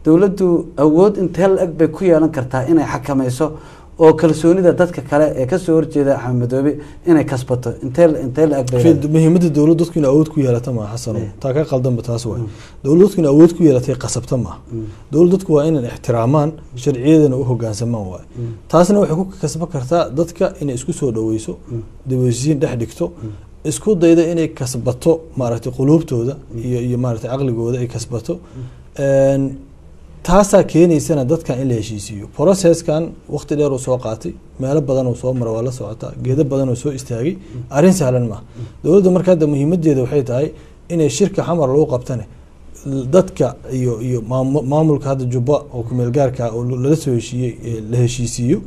dowladdu awood intee la eg bay ku yeelan kartaa inay xakamayso oo kalsoonida dadka kale ee kasoo horjeeda Axmed Madoobe inay kasbato? Intee la eg bay leedahay?
Muhiimadda dowlad dadku inay awood ku yeelata maaha, Xasano. Taa ka qaldanba taas waay. Dowlad dadku inay awood ku yeelatay qasabta maaha. Dowlad dadku waa inay ixtiraamaan sharciyadana u hogaansamaan waay. Taasna waxay ku kasban kartaa dadka inay isku soo dhaweyso, dib u heshiisiin dhex dhigto, isku dayda inay kasbato, maaragtay, quluubtooda iyo maaragtay caqligooda ay kasbato. Taasaa keenaysana dadkan in la heshiisiiyo. Processkan waqti dheer uu soo qaatay, meelo badan uu soo mara, waa la socotaa, geedo badan uu soo istaagay. Arrin sahlan maaha. Dowladda marka hadda muhiimadeeda waxay tahay inay shirka Xamar lagu qabtane dadka iyo maamulka hadda Jubba oo kumeel gaarka ah oo lala soo heshiiyey ee la heshiisiiyo,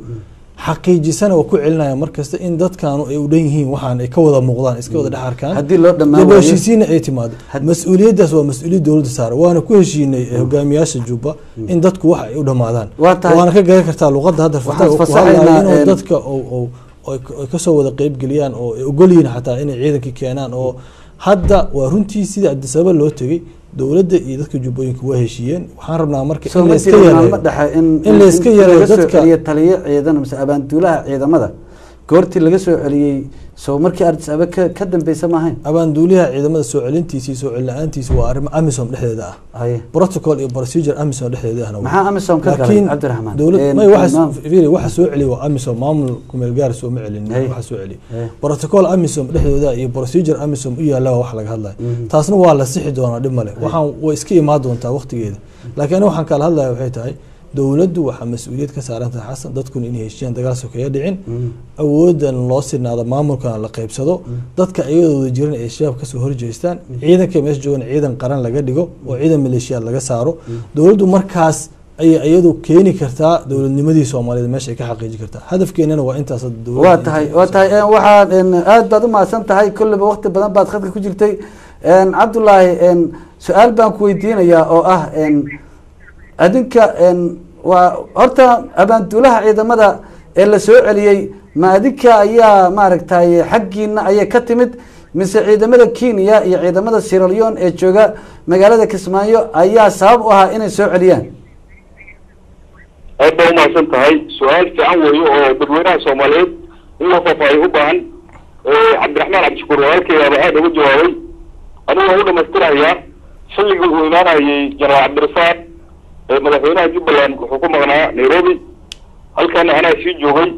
xaqiijisana waa ku celinaya markasta in dadkaanu ay u dhan yihiin, waxaan ay ka wada muuqdaan, iska wada dhex arkaan.
Haddii loo dhammaan
dib u
waayo
heshiisiinna ay timaado, mas-uuliyaddaas waa mas-uuliyad dowladda saaran, waana ku heshiinay hogaamiyaasha Jubba in dadku wax ay u dhamaadaan.
Waa tahay.
Waana ka garan kartaa luqadda hadda
Waxaan
Fatah uu ku
fasaxaynaa,
hadlayo inuu dadka oo ay kasoo wada qeyb geliyaan oo ay ogol yihiin xataa inay ciidankii keenaan. Oo hadda waa runtii sida Addis Ababa loo tegey, dowladda iyo dadka Jubbooyinka waa heshiiyeen. Waxaan rabnaa marka
soo
in
ma
la iska
jirin
yareeyo
maalmo dhexe in
in la iska yareeyo
laga soo
dadka
celiyo taliye ciidan mise abaanduulaha ciidamada? Goortii laga soo celiyey soo markii Addis Ababa ka dambeysa ma ahayn?
Abaanduuliyaha ciidamada soo celintiisa iyo soo celin la-aantiisa waa arrimo AMISOM dhexdeeda ah. Protocol iyo procedure AMISOM dhexdeeda ahna waa.
Maxaa AMISOM ka galay,
Laakiin
Cabdiraxmaan?
dowlad may waxa fiiri, waxa soo celiya waa AMISOM, maamul kumeel gaar soo ma celin. Waxa soo celiya protocol AMISOM dhexdooda iyo procedure AMISOM u yaalla waa wax laga hadlayo. Taasna waa la sixi doonaa, dhib male, waxaan way iska imaan doontaa waqtigeeda. Laakiin aniga waxaan kala hadlaya waxay tahay dowladdu waxaa mas-uuliyad ka saaran tahay, Xasan, dadkuna inay heshiiyaan, dagaal sokeeya dhicin, awoodan loo sinaado, maamulkana la qaybsado, dadka iyadooda jiran ay shabaab kasoo horjeestaan, ciidanka meesha joogan ciidan qaran laga dhigo oo ciidan maleeshiyaad laga saaro. Dowladdu markaas ayay iyadu keeni kartaa dowladnimadii Soomaaliyeed meesha ay ka xaqiijin kartaa. Hadafkeenana waa intaas hadda dowladda.
Waa tahay, waxaad aad baad u mahadsan tahay. Kolleyba waqti badan baad khadka ku jirtay. Cabdullaahi, su-aal baan ku weydiinayaa oo ah adinka waa horta abaanduulaha ciidamada ee la soo celiyey, ma adinka ayaa maaragtay xaggiina ayay ka timid, mise ciidamada Kenya iyo ciidamada Sierra Leone ee jooga magaalada Kismaayo ayaa sabab u ahaa inay soo celiyaan?
Aad baa umahadsan tahay. Su-aal fiican weeye oo dadweynaha Soomaaliyeed in loo faahfaahiyo u baahan. Cabdiraxmaan Cabdishakuur walaalkaygaaba aada uga jawaabay, anigu waan u dhamaystirayaa. Xilligii uu imaanayay Jenaraal Cabdirasaaq ee madaxweynaha Jubbaland wuxuu ku maqnaa Nairobi, halkaana anaa sii joogay.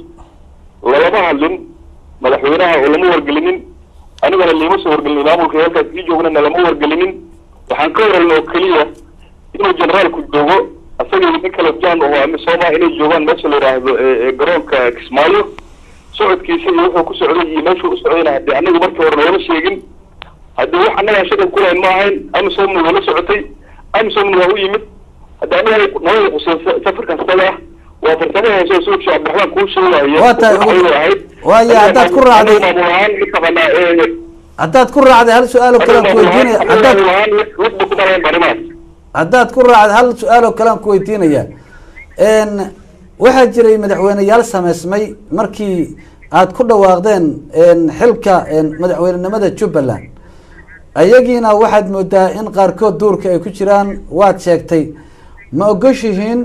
Lalama hadlin madaxweynaha oo lama wargelinin, anigana liima soo wargelinin, maamulka halkaas sii joognana lama wargelinin. Waxaan ka warhelna oo keliya inuu generaalku joogo, asaga iyo nin kale jan oo AMISOMA inay joogaan meesha la yidhaahdo ee garoonka Kismaayo. Socodkiisa iyo wuxuu ku socday iyo meeshuu u socdayna haddii anagu markii hore noolama sheegin. Haddii wax annagaan shaqal ku lahayn ma ahayn. AMISOMna waa la socotay, AMISOMna waa u yimid. Hadda anaga nabada quseyn safarkaas isaga ah waa farsamo hoose oo soo Cabdiraxmaan kuu sheegayo.
Waa tahay.
Ahayd.
Waayo, haddaad ku raacday
maamul ahaan mataqaanaa
haddaad ku raacday, hal su-aal oo kale aan ku weydiinaya. Haddaad
maamul ahaan lugba kuma lahayn arrimahaas.
Haddaad ku raacday, hal su-aal oo kale aan ku weydiinaya. Waxaa jiray madaxweyneyaal sameysmay markii aad ku dhawaaqdeen xilka madaxweynenimada Jubbaland. Ayagiina waxaad moodaa in qaarkood duurka ay ku jiraan, waad sheegtay. Ma ogoshihiin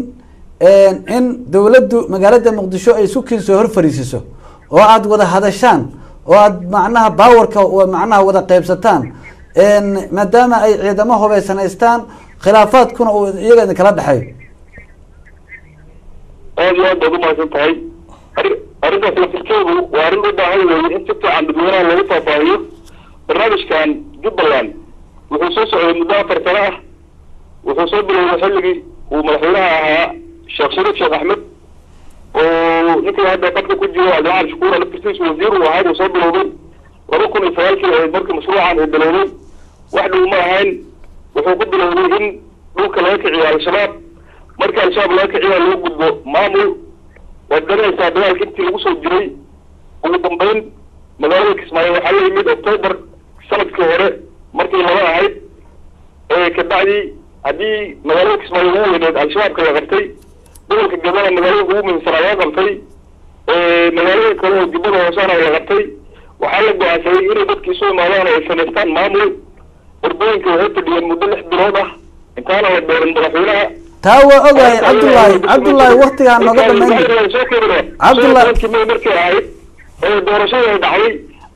in dowladdu magaalada Muqdisho ay isku kiin soo hor fariisiso oo aad wada hadashaan oo aad macnaha powerka macnaha wada qaybsataan, maadaama ay ciidamo hubeysanaystaan, khilaafaadkuna uu iyaga idinkala dhexeeyo?
Aad iyo aad baad umahadsan tahay. Arrintaas laftirkeedu waa arrin u baahan weeye in si fiican dadweynaha loogu faahfaahiyo. Barnaamijkan Jubbaland wuxuu soo socday muddo 4 sano ah. Wuxuu soo bilowday xilligii uu madaxweynaha ahaa Sheekh Shariif Sheekh Axmed, oo ninkii hadda qadka ku jiro Cabdiraxmaan Shukuur laftirkiisu wasiir uu ahaa buu soo bilowday. 2009-kii ahayd markii mashruucan uu bilowday, wax dhow ma ahayn. Wuxuu ku bilowday in dhulka laga kiciyo Al-Shabaab. Markii Al-Shabaab laga kiciyo loo gudbo maamul. Waad garanaysaa dagaalka intii lagu soo jiray. Ugu dambeyn magaalada Kismaayo waxaa la yimid October sanadkii hore markii laba ahayd. Kabacdi haddii magaalada Kismaayo ugu weyneed Al-Shabaabka la qabtay, Gobolka Gadana magaalada ugu muhiimsanaa laga qabtay, magaalada kale oo Jubbada Hoosena la qabtay. Waxaa la go-aansaday inay dadka isu imaadaan oo ay samaystaan maamul. Warbooyinka waxay fadhiyeen muddo 6 bilood ah intaana la doorin madaxweynaha.
Taa waa ogahay Cabdullaahi. Cabdullaahi, waktigaan nooga dhamayn.
Cabdullahi, markay ahayd ee doorashada ay dhacday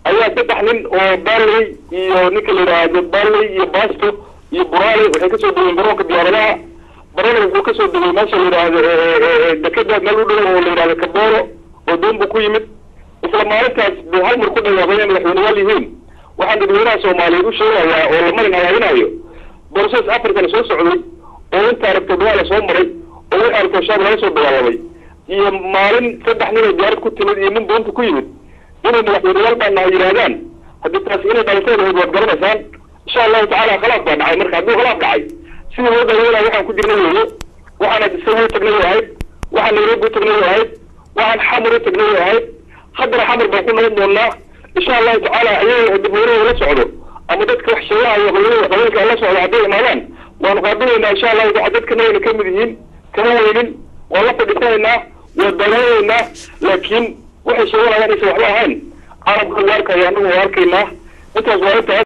ayaa 3 nin oo Baaley iyo ninka la yidhaahdo Baaley iyo Basto iyo Buraale waxay kasoo degeen garoonka diyaaradaha. Barana wuxuu kasoo degay meesha la yidhaahdo dekeda meel u dhow oo la yidhahdo Kaboolo oo doon buu ku yimid. Isla maalintaas buu hal mar ku dhawaaqay inay madaxweyneyaal yihiin. Waxaan dadweynaha Soomaaliyeed u sheegayaa oo la marin hagaaginayo doorashadaas Africana soo socday oo inta aragto dagaal la soo maray oo wixii aragto shaab laga soo dagaalamay iyo maalin 3 nin oo diyaarad ku timid iyo nin doonta ku yimid inay madaxweyneyaal baa nahay yidhaahdaan. Haddii taasi inay dhalatay ahayd waad garanaysaan. Insha Allahu tacaala khilaaf baa dhacay. Marka hadduu khilaaf dhacay sidii loo daaweynaya waxaan ku jirnay weeye. Waxaan Addis Ababa u tagnay way ahayd, waxaan Nairobi u tagnay way ahayd, waxaan Xamar u tagnay way ahayd. Haddana Xamar baan ku noqon doonaa insha Allahu tacaala. Ayaga dadweynaha la socdo ama dadka wax sheegahayo qabiilka la socdo hadday imaadaan waanu qaabilaynaa insha Allahu taala. Dadkana wayna kamid yihiin, kama weynin, waan la fadhiisanaynaa, waan dagaalanaynaa, laakiin waxay sheeganayaan aysan waxba ahayn. Caalamka waa arkaya, annagu waa arkaynaa. Intaas waa intaas.